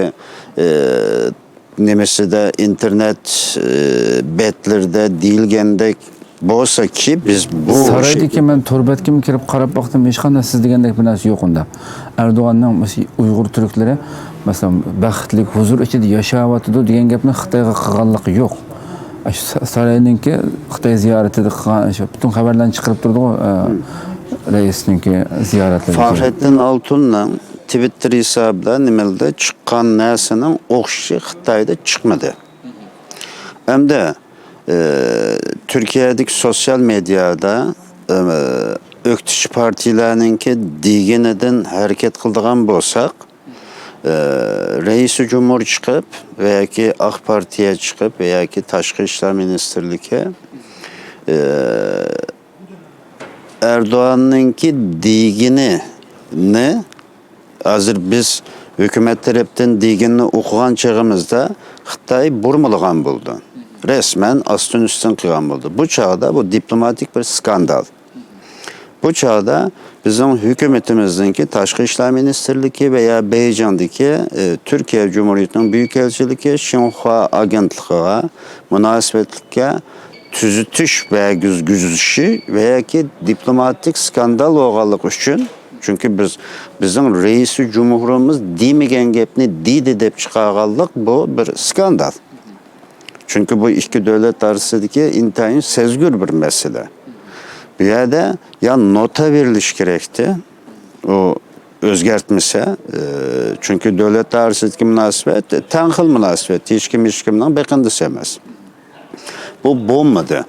ئى، نېمىسىدە، ئىنتېرنېت، ئى، بەتلىرىدە دېيىلگەندەك بولساكى، بىز بۇ سارايدىكى، مەن تور بەتكىمۇ كىرىپ قاراپ باقتىم، ھېچقانداق سىز دېگەندەك بىر نەرسە يوق ئۇندا. ئەردوغاننىڭ مۇشۇ ئۇيغۇر تۈركلىرى، مەسىلەن، بەختلىك، ھۇزۇر ئىچىدە ياشاۋاتىدۇ دېگەن گەپنى خىتايغا قىلغانلىقى يوق. ئاشۇ سا-، ساراينىڭكى خىتاي زىيارىتىدە قىلغان، ئاشۇ پۈتۈن خەۋەرلەرنى چىقىرىپ تۇرىدىغۇ، ئە، رەئىسنىڭكى زىيارەتلىرى. فەخرەددىن ئالتۇننىڭ تىۋىتتېر ھېسابىدا نېمىلىدە چىققان نەرسىنىڭ ئوخشىشى خىتايدا چىقمىدى. ئەمدى، ئى، تۈركىيەدىكى سوتسىيال مېدىيادا، ئى، ئۆكتىچى پارتىيىلەرنىڭكى دېگىنىدىن ھەرىكەت قىلىدىغان بولساق، ئى، رەئىسى جۇمھۇر چىقىپ ۋە ياكى ئاق پارتىيە چىقىپ ۋە ياكى تاشقى ئىشلار مىنىستىرلىكى، ئى، ئەردوغاننىڭكى دېگىنىنى، ھازىر بىز ھۆكۈمەت تەرەپتىن دېگىنىنى ئوقۇغان چېغىمىزدا خىتاي بۇرمىلىغان بولىدۇ. رەسمەن ئاستىن-ئۈستۈن قىلغان بولىدۇ. بۇ چاغدا بۇ دىپلوماتىك بىر سكاندال. بۇ چاغدا بىزنىڭ ھۆكۈمىتىمىزنىڭكى تاشقى ئىشلار مىنىستىرلىكى ۋە يا بېيجىڭدىكى، ئى، تۈركىيە جۇمھۇرىيىتىنىڭ بۈيۈك ئەلچىلىكى شىنخۇا ئاگېنتلىقىغا مۇناسىۋەتلىككە تۈزىتىش بەرگۈزگۈزۈشى ۋە ياكى دىپلوماتىك سكاندال بولغانلىقى ئۈچۈن، چۈنكى بىز، بىزنىڭ رەئىسى جۇمھۇرىمىز دېمىگەن گەپنى دېدى دەپ چىقارغانلىق بۇ بىر سكاندال. چۈنكى بۇ ئىككى دۆلەت ئارىسىدىكى ئىنتايىن سەزگۈر بىر مەسىلە. بۇ يەردە يا نوتا بېرىلىشى كېرەكتى، ئۇ ئۆزگەرتمىسە، ئى، چۈنكى دۆلەتلەر ئارىسىدىكى مۇناسىۋەت تەڭ خىل مۇناسىۋەت، ھېچكىم ھېچكىمنىڭ بېقىندىسى ئەمەس. بۇ بولمىدى.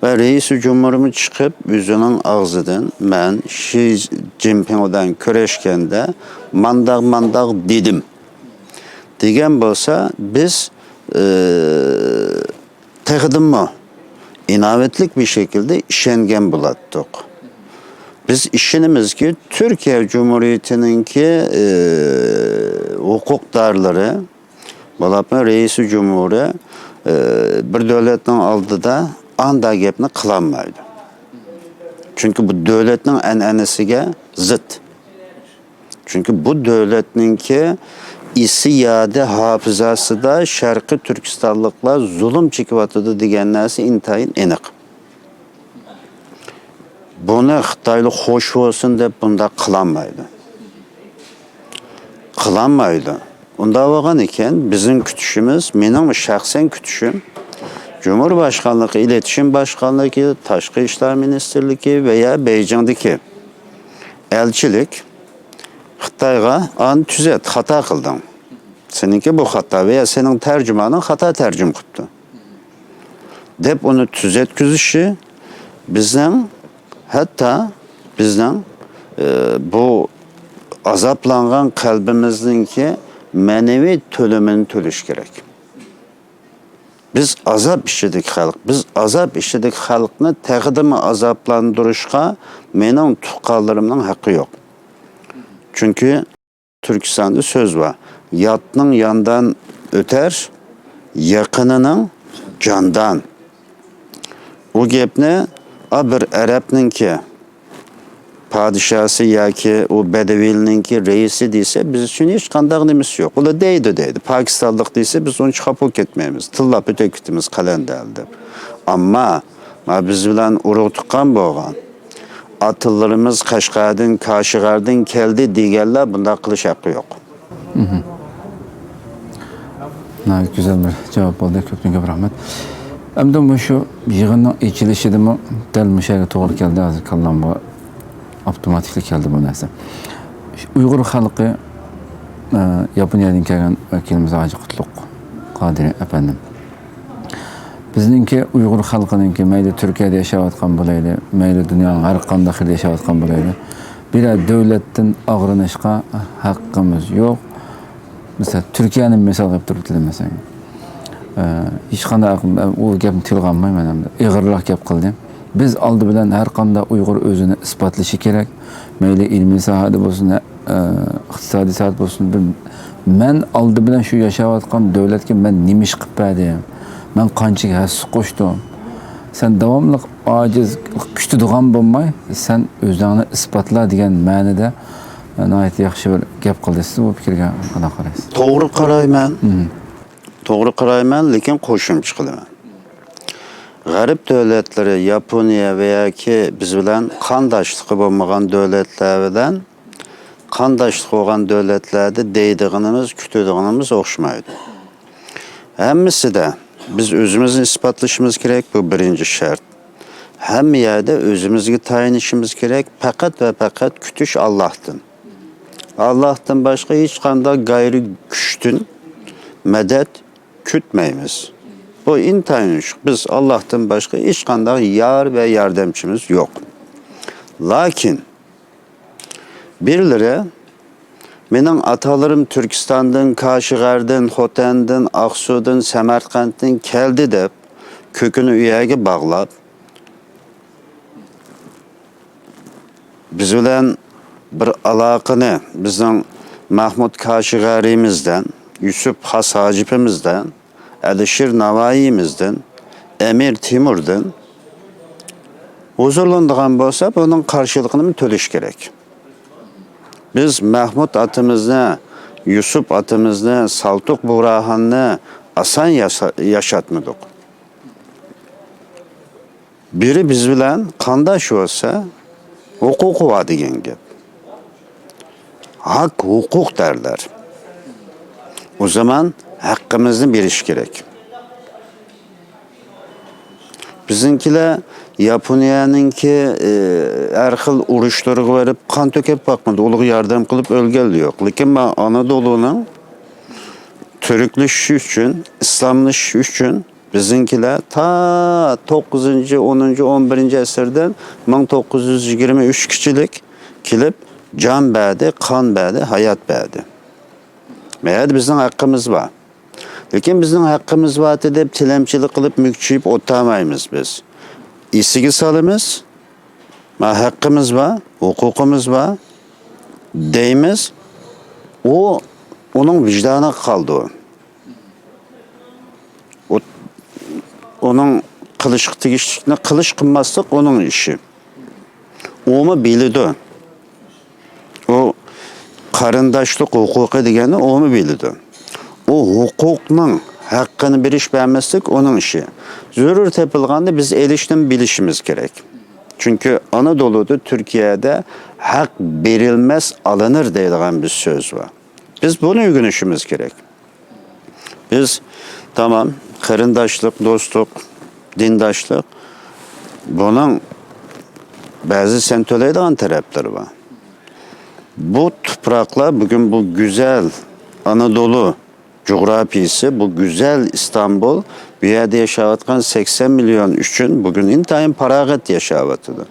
ۋە رەئىسى جۇمھۇرمۇ چىقىپ، ئۆزىنىڭ ئاغزىدىن، مەن شى جىنپىڭ بىلەن كۆرۈشكەندە مانداق، مانداق دېدىم دېگەن بولسا، بىز، ئى، تېخىدىنمۇ ئىناۋەتلىك بىر شەكىلدە ئىشەنگەن بولاتتۇق. بىز ئىشىنىمىزكى، تۈركىيە جۇمھۇرىيىتىنىڭكى، ئى، ھوقۇقدارلىرى، بولۇپمۇ رەئىسى جۇمھۇرى، ئى، بىر دۆلەتنىڭ ئالدىدا ئاندا گەپنى قىلالمايدۇ. چۈنكى بۇ دۆلەتنىڭ ئەنئەنىسىگە زىت. چۈنكى بۇ دۆلەتنىڭكى ئېسى يادى ھاپىزاسىدا شەرقىي تۈركىستانلىقلار زۇلۇم چېكىۋاتىدۇ دېگەن نەرسە ئىنتايىن ئېنىق. بۇنى خىتايلار خوش بولسۇن دەپ بۇنداق قىلالمايدۇ. قىلالمايدۇ. ئۇنداق بولغان ئىكەن، بىزنىڭ كۈتۈشىمىز، مېنىڭ شەخسەن كۈتۈشۈم، جۇمھۇر باشقانلىقى، ئىلېتىشىم باشقانلىقى، تاشقى ئىشلار مىنىستىرلىكى ۋە يا بېيجىڭدىكى ئەلچىلىك خىتايغا، ئانى تۈزەت، خاتا قىلدىڭ. سېنىڭكى بۇ خاتا ۋە يا سېنىڭ تەرجىمانىڭ خاتا تەرجىمە قىپتۇ. دەپ ئۇنى تۈزەتكۈزۈشى بىزنىڭ، ھەتتا بىزنىڭ، ئى، بۇ ئازابلانغان قەلبىمىزنىڭكى مەنىۋى تۆلىمىنى تۆلەش كېرەك. بىز ئازاب ئىچىدىكى خەلق. بىز ئازاب ئىچىدىكى خەلقنى تېخىدىمۇ ئازابلاندۇرۇشقا مېنىڭ تۇغقانلىرىمنىڭ ھەققى يوق. چۈنكى تۈركىستاندا سۆز بار. ياتنىڭ ياندان ئۆتەر، يېقىنىنىڭ جاندان. ئۇ گەپنى، ئا، بىر ئەرەبنىڭكى پادىشاسى ياكى ئۇ بەدەۋىيلىنىڭكى رەئىسى دېسە، بىز ئۈچۈن ھېچقانداق نېمىسى يوق. ئۇلار دەيدۇ، دەيدۇ. پاكىستانلىق دېسە، بىز ئۇنچە خاپا بولۇپ كەتمەيمىز. تىللاپ ئۆتۈپ كېتىمىز قەلەندەرلەر دەپ. ئەمما، ما بىز بىلەن ئۇرۇق تۇغقان بولغان، ئاتىلىرىمىز قەشقەردىن، كاشىغەردىن كەلدى دېگەنلەر بۇنداق قىلىش ھەققى يوق. ناھايىتى گۈزەل بىر جاۋاب بولدى. كۆپتىن كۆپ رەھمەت. ئەمدى مۇشۇ يىغىننىڭ ئېچىلىشىدىمۇ دەل مۇشۇ يەرگە توغرا كەلدى. ھازىر كاللامغا ئاپتوماتىكلا كەلدى بۇ نەرسە. ئۇيغۇر خەلقى، ئە، ياپونىيەدىن كەلگەن ۋەكىلىمىز ھاجى قۇتلۇق قادىرى ئەپەندىم. بىزنىڭكى ئۇيغۇر خەلقىنىڭكى، مەيلى تۈركىيەدە ياشاۋاتقان بولايلى، مەيلى دۇنيانىڭ ھەر قانداق يېرىدە ياشاۋاتقان بولايلى، بىرەر دۆلەتتىن ئاغرىنىشقا ھەققىمىز يوق. مىسال، تۈركىيەنى مىسال قىلىپ تۇرۇپ دېدىم مەسىلەن. ئە، ھېچقانداق، ئۇ گەپنى تىلغا ئالمايمەن ئەمدى. ئېغىرراق گەپ قىلدىم. بىز ئالدى بىلەن ھەر قانداق ئۇيغۇر ئۆزىنى ئىسپاتلىشى كېرەك. مەيلى ئىلمىي ساھەدە بولسۇن، ئە، ئىقتىسادىي ساھەدە بولسۇن. بىر، مەن ئالدى بىلەن شۇ ياشاۋاتقان دۆلەتكە مەن نېمە ئىش قىلىپ بەردىم؟ مەن قانچىلىك ھەسسە قوشتۇم؟ سەن داۋاملىق ئاجىز، كۈتىدىغان بولماي، سەن ئۆزۈڭنى ئىسپاتلا دېگەن مەنىدە، ئە، ناھايىتى ياخشى بىر گەپ قىلدى. سىز بۇ پىكىرگە قانداق قارايسىز؟ توغرا قارايمەن. توغرا قارايمەن، لېكىن قوشۇمچە قىلىمەن. غەرب دۆلەتلىرى، ياپونىيە ۋە ياكى بىز بىلەن قانداشلىقى بولمىغان دۆلەتلەر بىلەن قانداشلىقى بولغان دۆلەتلەردە دەيدىغىنىمىز، كۈتىدىغىنىمىز ئوخشىمايدۇ. ھەممىسىدە بىز ئۆزىمىزنى ئىسپاتلىشىمىز كېرەك، بۇ بىرىنچى شەرت. ھەممە يەردە ئۆزىمىزگە تايىنىشىمىز كېرەك، پەقەت ۋە پەقەت كۈتۈش ئاللاھتىن. ئاللاھتىن باشقا ھېچقانداق غەيرىي كۈچتىن مەدەت كۈتمەيمىز. بۇ ئىنتايىن ئوچۇق. بىز ئاللاھتىن باشقا ھېچقانداق يار ۋە ياردەمچىمىز يوق. لاكىن بىرلىرى مېنىڭ ئاتالىرىم تۈركىستاندىن، كاشىغەردىن، خوتەندىن، ئاقسۇدىن، سەمەرقەنتتىن كەلدى دەپ، كۆكىنى ئۇ يەرگە باغلاپ، بىز بىلەن بىر ئالاقىنى بىزنىڭ مەھمۇد كاشىغەرىمىزدىن، يۈسۈپ خاس ھاجىپىمىزدىن، ئەلىشىر ناۋايىمىزدىن، ئەمىر تېمۇردىن ھۇزۇرلىنىدىغان بولسا، بۇنىڭ قارشىلىقىنىمۇ تۆلەش كېرەك. بىز مەھمۇد ئاتىمىزنى، يۈسۈپ ئاتىمىزنى، سالتۇق بۇغراخاننى ئاسان ياسا-، ياشاتمىدۇق. بىرى بىز بىلەن قانداش بولسا، ھوقۇقى بار دېگەن گەپ. ھەق، ھوقۇق دەرلەر. ئۇ زامان ھەققىمىزنى بېرىش كېرەك. بىزنىڭكىلەر ياپونىيەنىڭكى، ئى، ھەر خىل ئۇرۇشلىرىغا بېرىپ قان تۆكۈپ باقمىدى، ئۇلارغا ياردەم قىلىپ ئۆلگەنلەر يوق. لېكىن مانا ئانادولۇنىڭ تۈركلىشىشى ئۈچۈن، ئىسلاملىشىشى ئۈچۈن بىزنىڭكىلەر تا توققۇزىنچى، ئونىنچى، ئون بىرىنچى ئەسىردىن مىڭ توققۇز يۈز يىگىرمە ئۈچكىچىلىك كېلىپ، جان بەردى، قان بەردى، ھايات بەردى. مەيەردە بىزنىڭ ھەققىمىز بار. لېكىن بىزنىڭ ھەققىمىز بار دەپ تىلەمچىلىك قىلىپ مۈكچىيىپ ئولتۇرمايمىز بىز. ئېسىگە سالىمىز، ما ھەققىمىز بار، ھوقۇقىمىز بار دەيمىز. ئۇ، ئۇنىڭ ۋىجدانىغا قالىدۇ. ئۇنىڭ قىلىشقا تېگىشلىكنى قىلىش، قىلماسلىق ئۇنىڭ ئىشى. ئۇمۇ بىلىدۇ. ئۇ قېرىنداشلىق ھوقۇقى دېگەننى ئۇمۇ بىلىدۇ. ئۇ ھوقۇقنىڭ ھەققىنى بېرىش بەرمەسلىك ئۇنىڭ ئىشى. زۆرۈر تېپىلغاندا بىز ئېلىشنى بىلىشىمىز كېرەك. چۈنكى ئانادولۇدا، تۈركىيەدە ھەق بېرىلمەس، ئالىنىر دەيدىغان بىر سۆز بار. بىز بۇنى ئۆگىنىشىمىز كېرەك. بىز، تامام، قېرىنداشلىق، دوستلۇق، دىنداشلىق، بۇنىڭ بەزى سەن تۆلەيدىغان تەرەپلىرى بار. بۇ تۇپراقلار بۈگۈن بۇ گۈزەل ئانادولۇ جۇغراپىيىسى، بۇ گۈزەل ئىستانبۇل، بۇ يەردە ياشاۋاتقان سەكسەن مىليون ئۈچۈن بۈگۈن ئىنتايىن پاراغەت ياشاۋاتىدۇ.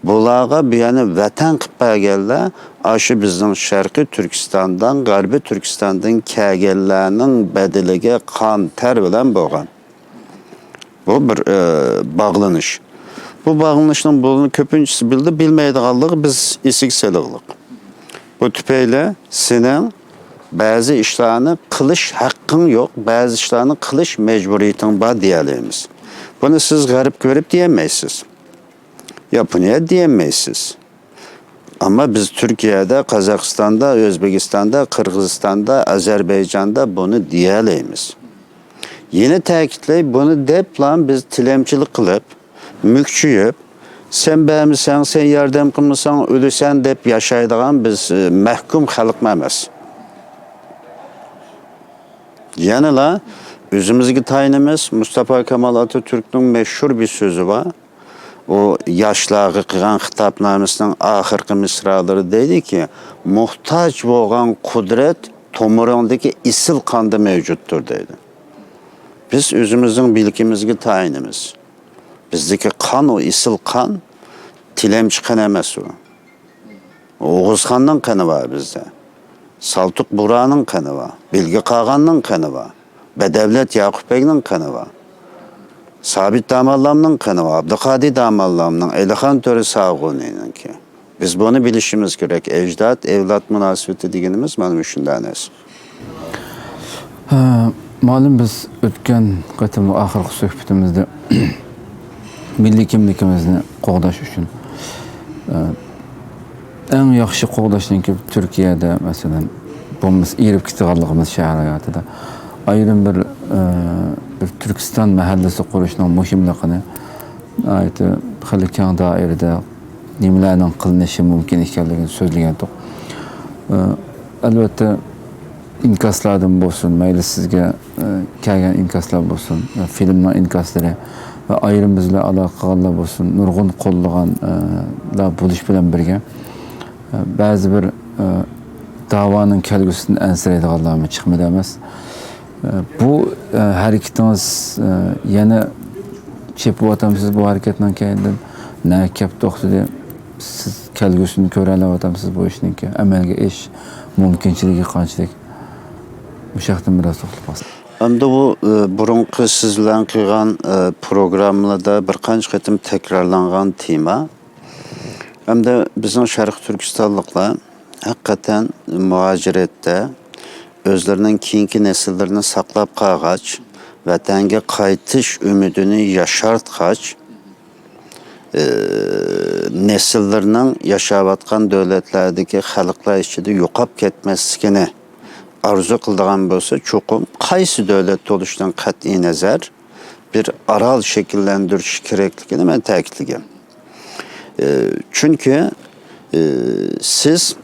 بۇلارغا بۇ يەرنى ۋەتەن قىلىپ بەرگەنلەر ئاشۇ بىزنىڭ شەرقىي تۈركىستاندىن، غەربىي تۈركىستاندىن كەلگەنلەرنىڭ بەدىلىگە قان، تەر بىلەن بولغان. بۇ بىر، ئە، باغلىنىش. بۇ باغلىنىشنىڭ بۇنى كۆپىنچىسى بىلدى، بىلمەيدىغانلىقى بىز ئېسىگە سېلىغلىق. بۇ تۈپەيلى سېنىڭ بەزى ئىشلارنى قىلىش ھەققىڭ يوق، بەزى ئىشلارنى قىلىش مەجبۇرىيىتىڭ بار دېيەلەيمىز. بۇنى سىز غەرب كۆرۈپ دېيەلمەيسىز. ياپونىيە دېيەلمەيسىز. ئەمما بىز تۈركىيەدە، قازاقىستاندا، ئۆزبېكىستاندا، قىرغىزىستاندا، ئەزەربەيجاندا بۇنى دېيەلەيمىز. يەنە تەكىتلەي، بۇنى دەپلا بىز تىلەمچىلىك قىلىپ، مۈكچىيىپ، سەن بەرمىسەڭ، سەن ياردەم قىلمىساڭ ئۆلىسەن دەپ ياشايدىغان بىز، ئى، مەھكۇم خەلقمۇ ئەمەس. يەنىلا ئۆزىمىزگە تايىنىمىز. مۇستافا كامال ئاتاتۈركنىڭ مەشھۇر بىر سۆزى بار. ئۇ ياشلارغا قىلغان خىتابنامىسىنىڭ ئاخىرقى مىسرالىرى دەيدىكى، موھتاج بولغان قۇدرەت تومۇرۇڭدىكى ئېسىل قاندا مەۋجۇتتۇر دەيدۇ. بىز ئۆزىمىزنىڭ بىلىكىمىزگە تايىنىمىز. بىزدىكى قان، ئۇ ئېسىل قان، تىلەمچى قېنى ئەمەس ئۇ. ئوغۇزخاننىڭ قېنى بار بىزدە. سالتۇق بۇرانىڭ قېنى بار. بىلگە قاغاننىڭ قېنى بار. بەدەۋلەت ياقۇپ بەگنىڭ قېنى بار. سابىت داماللامنىڭ قېنى بار. ئابدۇقادىر داماللامنىڭ، ئەلىخان تۆرە ساغۇنىنىڭكى. بىز بۇنى بىلىشىمىز كېرەك. ئەجداد، ئەۋلاد مۇناسىۋىتى دېگىنىمىز مانا مۇشۇنداق نەرسە. ھە، مۇئەللىم، بىز ئۆتكەن قېتىملىق ئاخىرقى سۆھبىتىمىزدە مىللىي كىملىكىمىزنى قوغداش ئۈچۈن، ئە، ئەڭ ياخشى قوغداشنىڭكى تۈركىيەدە، مەسىلەن، بولمىسا ئېرىپ كېتىدىغانلىقىمىز شەھەر ھاياتىدا ئايرىم بىر، ئە، بىر تۈركىستان مەھەللىسى قۇرۇشنىڭ مۇھىملىقىنى ناھايىتى خېلى كەڭ دائىرىدە نېمىلەرنىڭ قىلىنىشى مۇمكىن ئىكەنلىكىنى سۆزلىگەنتۇق. ئە، ئەلۋەتتە، ئىنكاسلاردىن بولسۇن، مەيلى سىزگە، ئە، كەلگەن ئىنكاسلار بولسۇن، ئە، فىلىمنىڭ ئىنكاسلىرى ۋە ئايرىم بىز بىلەن ئالاقە قىلغانلار بولسۇن، نۇرغۇن قوللىغان، ئە، لار بولۇش بىلەن بىرگە، ئە، بەزى بىر، ئە، داۋانىڭ كەلگۈسىدىن ئەنسىرەيدىغانلارمۇ چىقمىدى ئەمەس. ئە، بۇ، ئە، ھەرىكىتىڭىز، ئە، يەنە چېپىۋاتامسىز بۇ ھەرىكەتنىڭ كەينىدىن؟ نەگە كەپ توختىدى؟ سىز كەلگۈسىنى كۆرەلەۋاتامسىز بۇ ئىشنىڭكى؟ ئەمەلگە ئېشىش مۇمكىنچىلىكى قانچىلىك؟ مۇشۇ ھەقتىن بىراز توختىلىپ قالساڭ. ئەمدى بۇ، ئە، بۇرۇنقى سىز بىلەن قىلغان، ئە، پروگراممىلاردا بىر قانچە قېتىم تەكرارلانغان تېما. ئەمدى بىزنىڭ شەرقىي تۈركىستانلىقلار ھەقىقەتەن مۇھاجىرەتتە ئۆزلىرىنىڭ كېيىنكى نەسىللىرىنى ساقلاپ قالغاچ، ۋەتەنگە قايتىش ئۈمىدىنى ياشارتقاچ، ئى، نەسىللىرىنىڭ ياشاۋاتقان دۆلەتلەردىكى خەلقلەر ئىچىدە يوقاپ كەتمەسلىكىنى ئارزۇ قىلىدىغان بولسا، چوقۇم قايسى دۆلەت بولۇشىدىن قەتئىينەزەر، بىر ئارال شەكىللەندۈرۈش كېرەكلىكىنى مەن تەكىتلىگەن. ئى، چۈنكى، ئى، سىز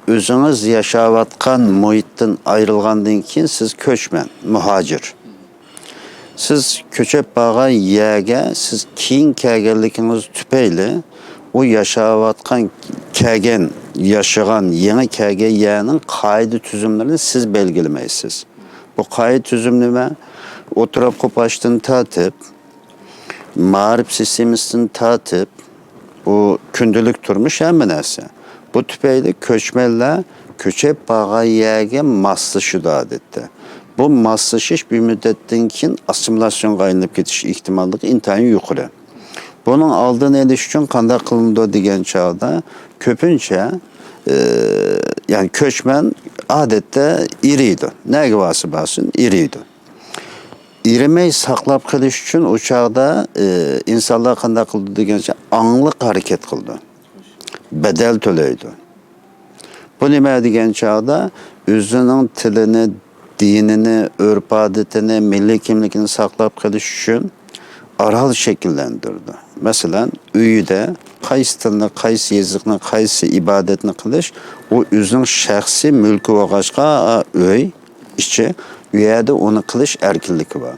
ئۆزىڭىز ياشاۋاتقان مۇھىتتىن ئايرىلغاندىن كېيىن سىز كۆچمەن، مۇھاجىر. سىز كۆچۈپ بارغان يەرگە سىز كېيىن كەلگەنلىكىڭىز تۈپەيلى ئۇ ياشاۋاتقان، كەلگەن، ياشىغان، يېڭى كەلگەن يەرنىڭ قائىدە تۈزۈملىرىنى سىز بەلگىلىمەيسىز. بۇ قائىدە تۈزۈم نېمە؟ ئوتتۇرا قوپاشتىن تارتىپ، مائارىپ سىستېمىسىدىن تارتىپ، بۇ كۈندىلىك تۇرمۇش ھەممە نەرسە. بۇ تۈپەيلى كۆچمەنلەر كۆچۈپ بارغان يەرگە ماسلىشىدۇ ئادەتتە. بۇ ماسلىشىش بىر مۇددەتتىن كېيىن ئاسسىمىلياتسىيونغا ئايلىنىپ كېتىش ئېھتىماللىقى ئىنتايىن يۇقىرى. بۇنىڭ ئالدىنى ئېلىش ئۈچۈن قانداق قىلىنىدۇ دېگەن چاغدا، كۆپىنچە، ئى، يەنى كۆچمەن ئادەتتە ئېرىيدۇ. نەگە بارسا بارسۇن، ئېرىيدۇ. ئېرىمەي ساقلاپ قېلىش ئۈچۈن ئۇ چاغدا، ئى، ئىنسانلار قانداق قىلىدۇ دېگەنچە، ئاڭلىق ھەرىكەت قىلىدۇ. بەدەل تۆلەيدۇ. بۇ نېمە دېگەن چاغدا، ئۆزىنىڭ تىلىنى، دىنىنى، ئۆرپ-ئادىتىنى، مىللىي كىملىكىنى ساقلاپ قېلىش ئۈچۈن ئارال شەكىللەندۈرىدۇ. مەسىلەن، ئۆيىدە قايسى تىلنى، قايسى يېزىقنى، قايسى ئىبادەتنى قىلىش، ئۇ ئۆزىنىڭ شەخسىي مۈلكى بولغاچقا، ئۆي ئىچى، ئۇ يەردە ئۇنى قىلىش ئەركىنلىكى بار.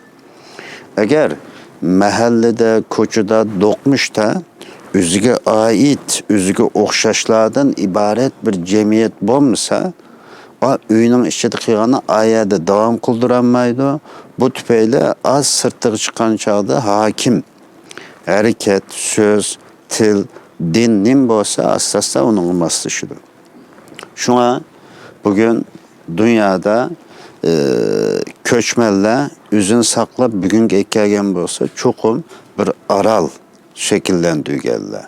ئەگەر مەھەللىدە، كوچىدا، دوقمۇشتا ئۆزىگە ئائىت، ئۆزىگە ئوخشاشلاردىن ئىبارەت بىر جەمئىيەت بولمىسا، ئا، ئۆينىڭ ئىچىدە قىلغاننى ئا يەردە داۋام قىلدۇرالمايدۇ. بۇ تۈپەيلى ئاز سىرتىغا چىققان چاغدا ھاكىم، ھەرىكەت، سۆز، تىل، دىن نېمە بولسا، ئاستا-ئاستا ئۇنىڭغا ماسلىشىدۇ. شۇڭا بۈگۈن دۇنيادا، ئى، كۆچمەنلەر ئۆزىنى ساقلاپ بۈگۈنگە كەلگەن بولسا، چوقۇم بىر ئارال شەكىللەندۈرگەنلەر.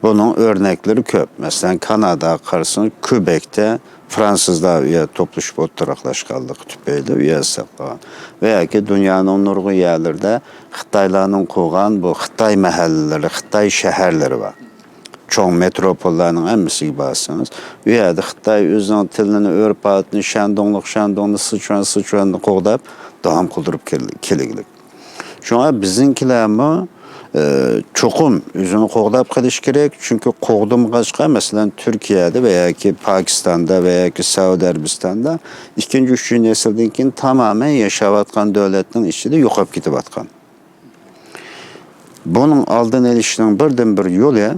بۇنىڭ ئۆرنەكلىرى كۆپ. مەسىلەن، كاناداغا قارىسىڭىز، كۇبېكتە فرانسۇزلار ئۇ يەردە توپلىشىپ ئولتۇراقلاشقانلىقى تۈپەيلى ئۇ يەردە ساقلىغان. ۋە ياكى دۇنيانىڭ نۇرغۇن يەرلىرىدە خىتايلارنىڭ قۇرغان بۇ خىتاي مەھەللىلىرى، خىتاي شەھەرلىرى بار. چوڭ مېتروپوللارنىڭ ھەممىسىگە بارسىڭىز، ئۇ يەردە خىتاي ئۆزىنىڭ تىلىنى، ئۆرپ-ئادىتىنى، شەندۇڭلۇق شەندۇڭنى، سىچۇەن سىچۇەننى قوغداپ داۋام قىلدۇرۇپ كېل-، كېلىگلىك. شۇڭا بىزنىڭكىلەرمۇ، ئى، چوقۇم ئۆزىنى قوغداپ قېلىش كېرەك. چۈنكى قوغدىمىغاچقا، مەسىلەن، تۈركىيەدە ۋە ياكى پاكىستاندا ۋە ياكى سەئۇدى ئەرەبىستاندا ئىككىنچى، ئۈچىنچى نەسىلدىن كېيىن تامامەن ياشاۋاتقان دۆلەتنىڭ ئىچىدە يوقاپ كېتىۋاتقان. بۇنىڭ ئالدىنى ئېلىشنىڭ بىردىنبىر يولى،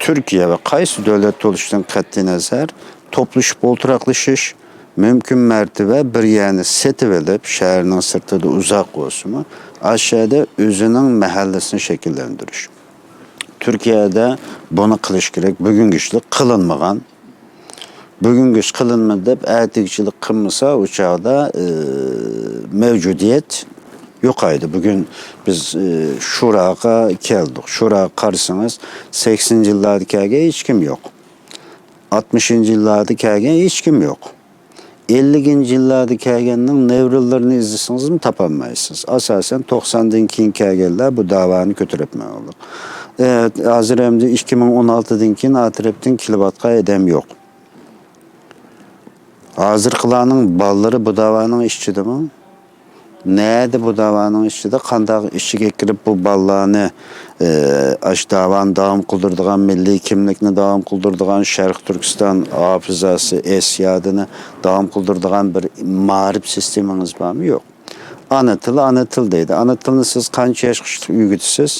تۈركىيە ۋە قايسى دۆلەت بولۇشىدىن قەتئىينەزەر، توپلىشىپ ئولتۇراقلىشىش، مۇمكىن مەرتىۋە بىر يەرنى سېتىۋېلىپ، شەھەرنىڭ سىرتىدا ئۇزاق بولسىمۇ، ئاشۇ يەردە ئۆزىنىڭ مەھەللىسىنى شەكىللەندۈرۈش. تۈركىيەدە بۇنى قىلىش كېرەك، بۈگۈنگىچىلىك قىلىنمىغان. بۈگۈنگىچە قىلىنمىدى دەپ، ئەتىگىچىلىك قىلمىسا، ئۇ چاغدا، ئى، مەۋجۇدىيەت يوقايدۇ. بۈگۈن بىز، ئى، شۇراغا كەلدۇق. شۇراغا قارىسىڭىز، سەكسىنىنچى يىللاردا كەلگەن ھېچكىم يوق. ئاتمىشىنچى يىللاردا كەلگەن ھېچكىم يوق. ئەللىكىنچى يىللاردا كەلگەننىڭ نەۋرىلىرىنى ئىزدىسىڭىزمۇ تاپالمايسىز. ئاساسەن، توقساندىن كېيىن كەلگەنلەر بۇ داۋانى كۆتۈرۈپ ماڭىدۇ. ئى، ھازىر ئەمدى ئىككى مىڭ ئون ئالتىدىن كېيىن ئا تەرەپتىن كېلىۋاتقان ئادەم يوق. ھازىرقىلارنىڭ بالىلىرى بۇ داۋانىڭ ئىچىدىمۇ؟ نەدە بۇ داۋانىڭ ئىچىدە؟ قانداق ئىچىگە كىرىپ بۇ بالىلارنى، ئى، ئاشۇ داۋانى داۋام قىلدۇرىدىغان، مىللىي كىملىكنى داۋام قىلدۇرىدىغان، شەرقىي تۈركىستان ھاپىزاسى، ئېسىيادىنى داۋام قىلدۇرىدىغان بىر مائارىپ سىستېمىڭىز بارمۇ؟ يوق. ئانا تىل، ئانا تىل دەيدۇ. ئانا تىلنى سىز قانچە ياشقىچە ئۆگىتىسىز؟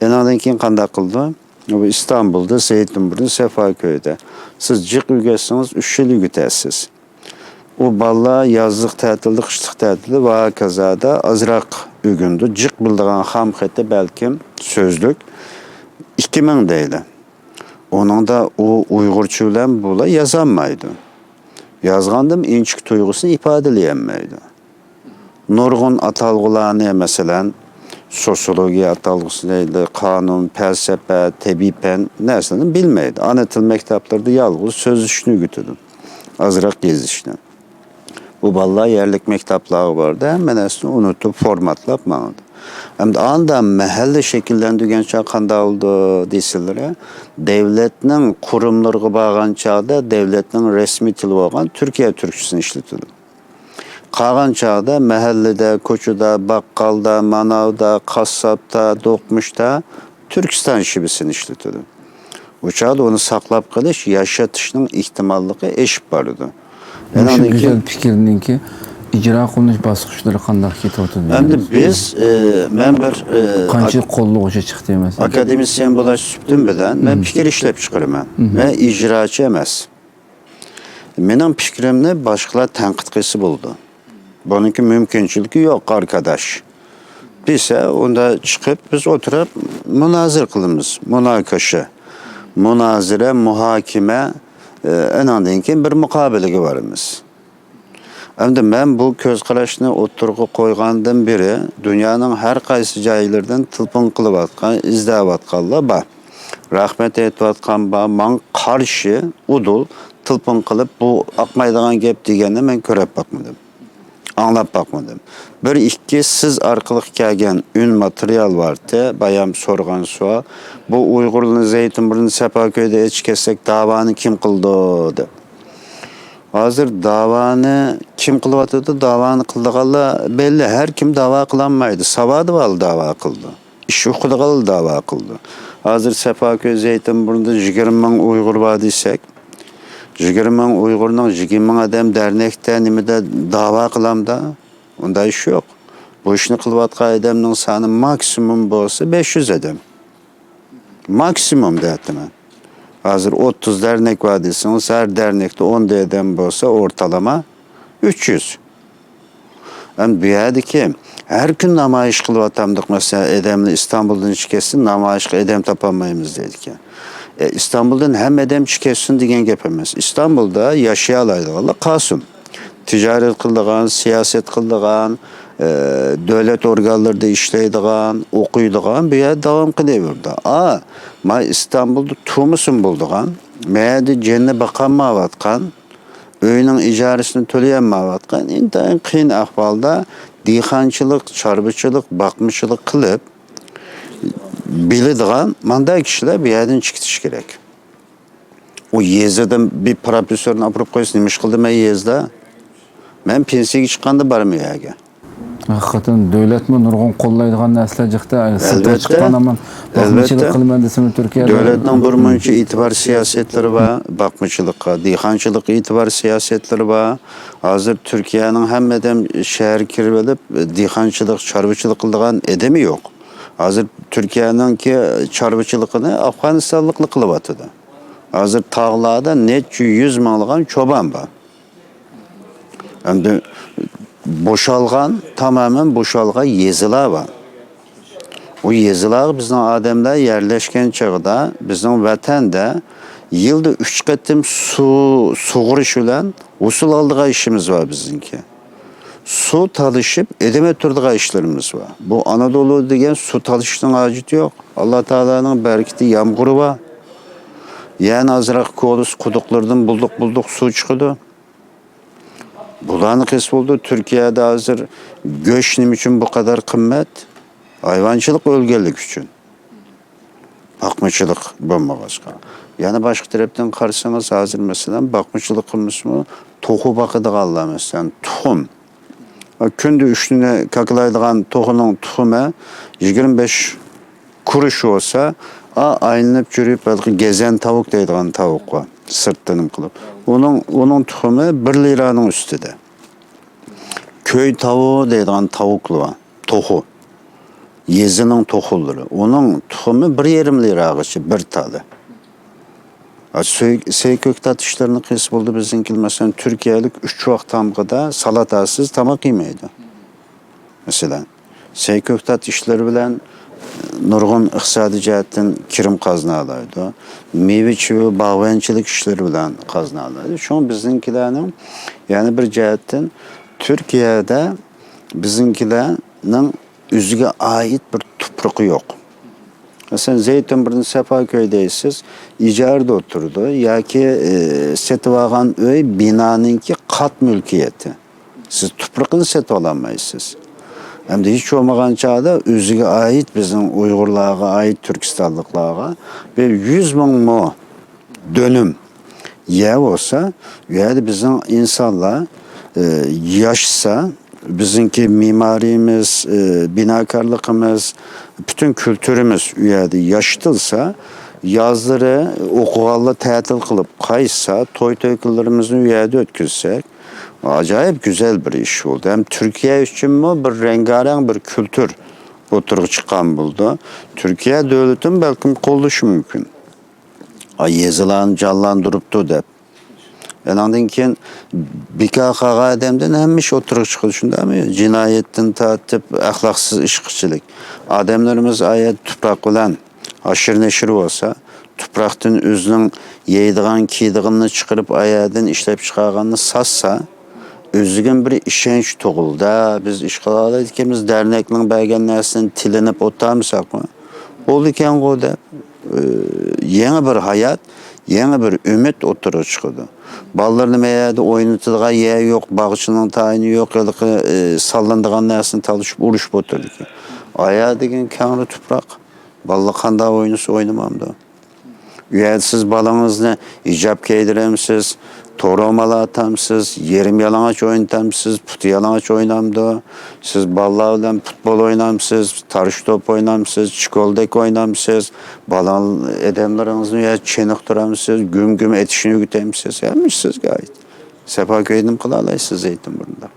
ئېنىڭدىن كېيىن قانداق قىلىدۇ؟ بۇ ئىستانبۇلدا، زەيتۇنبۇرنى، سەفاكۆيدە. سىز جىق ئۆگەتسىڭىز، ئۈچ يىل ئۆگىتەسىز. ئۇ بالىلار يازلىق تەتىلدە، قىشلىق تەتىلدە ۋە ھاكازادا ئازراق ئۆگىنىدۇ. جىق بىلىدىغان خام خېتى، بەلكىم سۆزلۈك. ئىككى مىڭ دەيلى. ئۇنىڭدا ئۇ ئۇيغۇرچە بىلەن بۇلا يازالمايدۇ. يازغاندىمۇ ئىنچىكە تۇيغۇسىنى ئىپادىلىيەلمەيدۇ. نۇرغۇن ئاتالغۇلارنى، مەسىلەن، سوسىيولوگىيە ئاتالغۇسى دەيلى، قانۇن، پەلسەپە، تەبىئىي پەن نەرسىلەرنى بىلمەيدۇ. ئانا تىل مەكتەپلىرىدە يالغۇز سۆزلىشىشنى ئۆگىتىدۇ. ئازراق يېزىشنى. بۇ بالىلار يەرلىك مەكتەپلەرگە بارىدۇ، ھەممە نەرسىنى ئۇنتۇپ، فورماتلاپ ماڭىدۇ. ئەمدى ئاندا مەھەللە شەكىللەندۈرگەن چاغ قانداق بولىدۇ دېسىلىرى، دۆلەتنىڭ قۇرۇملىرىغا بارغان چاغدا دۆلەتنىڭ رەسمىي تىلى بولغان تۈركىيە تۈركچىسىنى ئىشلىتىدۇ. قالغان چاغدا مەھەللىدە، كوچىدا، باققالدا، ماناۋدا، قاسساپتا، دوقمۇشتا تۈركىستان شىۋىسىنى ئىشلىتىدۇ. ئۇ چاغدا ئۇنى ساقلاپ قېلىش، ياشىتىشنىڭ ئېھتىماللىقى ئېشىپ بارىدۇ. مۇشۇ ئاندىن كېيىن گۈزەل پىكىرنىڭكى ئىجرا قىلىنىش باسقۇچلىرى قانداق كېتىۋاتىدۇ؟ ئەمدى بىز، ئى، مەن بىر، ئى، قانچىلىك ئاك-، قوللىغۇچى چىقتى مەسىلەن؟ ئاكادېمىتسىيەن بولۇش سۈپىتىم بىلەن مەن پىكىر ئىشلەپ چىقىرىمەن. مەن ئىجراچى ئەمەس. مېنىڭ پىكرىمنى باشقىلار تەنقىد قىلسا بولىدۇ. بۇنىڭكى مۇمكىنچىلىكى يوق، ئاركاداش. دېسە، ئۇندا چىقىپ بىز ئولتۇرۇپ مۇنازىرە قىلىمىز. مۇناقىشە، مۇنازىرە، مۇھاكىمە، ئى، ئانىڭدىن كېيىن بىر مۇقابىلىگە بارىمىز. ئەمدى مەن بۇ كۆز قاراشنى ئوتتۇرىغا قويغاندىن بېرى دۇنيانىڭ ھەر قايسى جايلىرىدىن تېلېفون قىلىۋاتقان، ئىزدەۋاتقانلار بار. رەھمەت ئېيتىۋاتقان بار، ماڭا قارشى ئۇدۇل تېلېفون قىلىپ، بۇ ئاقمايدىغان گەپ دېگەننى مەن كۆرۈپ باقمىدىم. ئاڭلاپ باقمىدىم. بىر ئىككى سىز ئارقىلىق كەلگەن ئۈن ماتېرىيال بارتى، بايام سورىغان سوئال. بۇ ئۇيغۇرلارنى زەيتىنبۇرنى سەپاكۆيدە ئېچىپ كەتسەك، داۋانى كىم قىلىدۇ دەپ. ھازىر داۋانى كىم قىلىۋاتىدۇ؟ داۋانى قىلىدىغانلار بەللى. ھەر كىم داۋا قىلالمايدۇ. ساۋادى بارلا داۋا قىلىدۇ. ئىش ئۇقىدىغانلا داۋا قىلىدۇ. ھازىر سەپاكۆي زەيتىنبۇرنىدا يىگىرمە مىڭ ئۇيغۇر بار دېسەك، يىگىرمە مىڭ ئۇيغۇرنىڭ يىگىرمە مىڭ ئادەم دەرنەكتە نېمىدە داۋا قىلامدا؟ ئۇنداق ئىش يوق. بۇ ئىشنى قىلىۋاتقان ئادەمنىڭ سانى ماكسىمۇم بولسا بەش يۈز ئادەم. ماكسىمۇم دەيتتىمەن. ھازىر ئوتتۇز دەرنەك بار دېسىڭىز، ھەر دەرنەكتە ئون ئادەم بولسا، ئورتالىما ئۈچ يۈز. ئەمدى بۇ يەردىكى ھەر كۈن نامايىش قىلىۋاتامدۇق، مەسىلەن، ئادەمنى ئىستانبۇلدىن چىقىپ كەتسۇن، نامايىشقا ئادەم تاپالمايمىز دەيدىكەن. ئە، ئىستانبۇلدىن ھەممە ئادەم چىقىپ كەتسۇن دېگەن گەپ ئەمەس. ئىستانبۇلدا ياشىيالايدىغانلار قالسۇن. تىجارەت قىلىدىغان، سىياسەت قىلىدىغان، ئە، دۆلەت ئورگانلىرىدا ئىشلەيدىغان، ئوقۇيدىغان بۇ يەردە داۋام قىلىۋېرىدۇ. ئا، ما ئىستانبۇلدا تۇرمۇسىمۇ بولىدىغان، ما يەردە جېنىنى باقالمايۋاتقان، ئۆينىڭ ئىجارىسىنى تۆلىيەلمەيۋاتقان، ئىنتايىن قىيىن ئەھۋالدا دېھقانچىلىق، چارۋىچىلىق، باقمىچىلىق قىلىپ، بىلىدىغان مانداق كىشىلەر بۇ يەردىن چىقىۋېتىش كېرەك. ئۇ يېزىدىن بىر پروفېسسورنى ئاپىرىپ قويسا، نېمە ئىش قىلدىم مەن يېزىدا؟ مەن پېنسىيەگە چىققاندا بارمەن ئۇ يەرگە. ھەقىقەتەن دۆلەتمۇ نۇرغۇن قوللايدىغان نەرسىلەر جىقتا، ئەي، سىرتقا ئەلۋەتتە. چىققان ھامان باقمىچىلىق ئەلۋەتتە. قىلىمەن دېسىمۇ تۈركىيەدە. دۆلەتنىڭ بىر مۇنچە ئېتىبار سىياسەتلىرى بار، باقمىچىلىققا، دېھقانچىلىققا ئېتىبار سىياسەتلىرى بار. ھازىر تۈركىيەنىڭ ھەممە ئادەم شەھەرگە كىرىۋېلىپ، دېھقانچىلىق، چارۋىچىلىق قىلىدىغان ئادىمى يوق. ھازىر تۈركىيەنىڭكى چارۋىچىلىقىنى ئافغانىستانلىقلار قىلىۋاتىدۇ. ھازىر تاغلاردا نەچچە يۈز مىڭلىغان چوبان بار. ئەمدى بوشالغان، تامامەن بوشالغان يېزىلار بار. ئۇ يېزىلارغا بىزنىڭ ئادەملەر يەرلەشكەن چېغىدا بىزنىڭ ۋەتەندە يىلدا ئۈچ قېتىم سۇ سۇغىرىش بىلەن ھوسۇل ئالىدىغان ئىشىمىز بار بىزنىڭكى. سۇ تالىشىپ، ئادەم ئۆلتۈرىدىغان ئىشلىرىمىز بار. بۇ ئانادولۇ دېگەن سۇ تالىشىشنىڭ ھاجىتى يوق. ئاللا تائالانىڭ بەرىكىتى، يامغۇرى بار. يەنە ئازراق كولىس قۇدۇقلىرىدىن بۇلدۇق-بۇلدۇق سۇ چىقىدۇ. بۇلارنى قىلسا بولىدۇ. تۈركىيەدە ھازىر گۆش نېمە ئۈچۈن بۇ قەدەر قىممەت؟ ھايۋانچىلىق ئۆلگەنلىكى ئۈچۈن. باقمىچىلىق بولمىغاچقا. يەنە باشقا تەرەپتىن قارىسىڭىز، ھازىر مەسىلەن، باقمىچىلىق قىلمىسىمۇ، توخۇ باقىدىغانلار، مەسىلەن، تۇخۇم. كۈندە ئۈچ دانە كاكىلايدىغان توخۇنىڭ تۇخۇمى يىگىرمە بەش كۇرۇش بولسا، ئا، ئايلىنىپ يۈرۈپ، ھېلىقى گېزەن تاۋۇق دەيدىغان تاۋۇق بار، سىرتتىن نېمە قىلىپ. ئۇنىڭ، ئۇنىڭ تۇخۇمى بىر لىرانىڭ ئۈستىدە. كۆي تاۋۇ دەيدىغان تاۋۇقلار بار، توخۇ. يېزىنىڭ توخۇلىرى. ئۇنىڭ تۇخۇمى بىر يېرىم لىراغىچە بىر تالى. ھە، سۆي-، سەي كۆكتات ئىشلىرىنى قىلسا بولدى. بىزنىڭكى، مەسىلەن، تۈركىيەلىك ئۈچ ۋاق تامغىدا سالاتاسىز تاماق يېمەيدۇ. مەسىلەن، سەي كۆكتات ئىشلىرى بىلەن نۇرغۇن ئىقتىسادىي جەھەتتىن كىرىم قازىنالايدۇ. مېۋە-چېۋە، باغۋەنچىلىك ئىشلىرى بىلەن قازىنالايدۇ. شۇڭا بىزنىڭكىلەرنىڭ يەنە بىر جەھەتتىن تۈركىيەدە بىزنىڭكىلەرنىڭ ئۆزىگە ئائىت بىر تۇپرىقى يوق. مەسىلەن، زەيتىنبۇرنى سەپاكۆي دەيسىز، ئىجارىدە ئولتۇرىدۇ ياكى، ئى، سېتىۋالغان ئۆي، بىنانىڭكى قات مۈلكىيىتى. سىز تۇپرىقىنى سېتىۋالالمايسىز. ئەمدى ھېچ بولمىغان چاغدا ئۆزىگە ئائىت، بىزنىڭ ئۇيغۇرلارغا ئائىت، تۈركىستانلىقلارغا بىر يۈز مىڭ مو دۆنۈم يەر بولسا، ئۇ يەردە بىزنىڭ ئىنسانلار، ئى، ياشىسا، بىزنىڭكى مېمارىيىمىز، ئى، بىناكارلىقىمىز، پۈتۈن كۈلتۈرىمىز ئۇ يەردە ياشىتىلسا، يازلىرى ئوقۇغانلار تەتىل قىلىپ قايتسا، توي-توي كۈنلىرىمىزنى ئۇ يەردە ئۆتكۈزسەك، ئاجايىپ گۈزەل بىر ئىش بولدى. ھەم تۈركىيە ئۈچۈنمۇ بىر رەڭگارەڭ بىر كۈلتۈر ئوتتۇرىغا چىققان بولىدۇ. تۈركىيە دۆلىتىمۇ بەلكىم قوللىشى مۇمكىن. ئا، يېزىلارنى جانلاندۇرۇپتۇ دەپ. ئاناندىن كېيىن بىكار قالغان ئادەمدىن ھەممە ئىش ئوتتۇرىغا چىقىدۇ، شۇنداقمۇ؟ جىنايەتتىن تارتىپ ئەخلاقسىز ئىشقىچىلىك. ئادەملىرىمىز ئايەت تۇپراق بىلەن ھاشىر نەشىر بولسا، تۇپراقتىن ئۆزىنىڭ يەيدىغان، كىيىدىغىنىنى چىقىرىپ، ئايەردىن ئىشلەپ چىقارغاننى ساتسا، ئۆزىگە بىر ئىشەنچ تۇغۇلىدۇ. بىز ئىش قىلالايدىكەنمىز، دەرنەكنىڭ بەرگەن نەرسىدىن تىلىنىپ ئولتۇرمىساقمۇ؟ بولىدىكەنغۇ دەپ، ئى، يېڭى بىر ھايات، يېڭى بىر ئۈمىد ئوتتۇرىغا چىقىدۇ. بالىلىرىنى مەيەردە ئوينىتىدىغان يەر يوق، باغچىنىڭ تايىنى يوق، ھېلىقى، ئى، سالىنىدىغان نەرسىنى تالىشىپ ئۇرۇشۇپ ئولتۇرىدىكەن. ئايا دېگەن كەڭرى تۇپراق. بالىلار قانداق ئوينىسا ئوينىمامدۇ؟ ئۇ يەردە سىز بالىڭىزنى ھىجاب كىيدۈرەمسىز، تورۇمال ئاتامسىز، يېرىم يالىڭاچ ئوينىتامسىز، پۇتى يالىڭاچ ئوينامدۇ؟ سىز بالىلار بىلەن پۇتبول ئوينامسىز، تارىش توپ ئوينامسىز، چىكولدەك ئوينامسىز؟ بالا ئادەملىرىڭىزنى يا چېنىقتۇرامسىز، گۈم-گۈم ئېتىشنى ئۆگىتەمسىز؟ ھەممىسى سىزگە ئائىت. ساپاكۆيدىن قىلالايسىز زەيتۇن بۇرنىدا.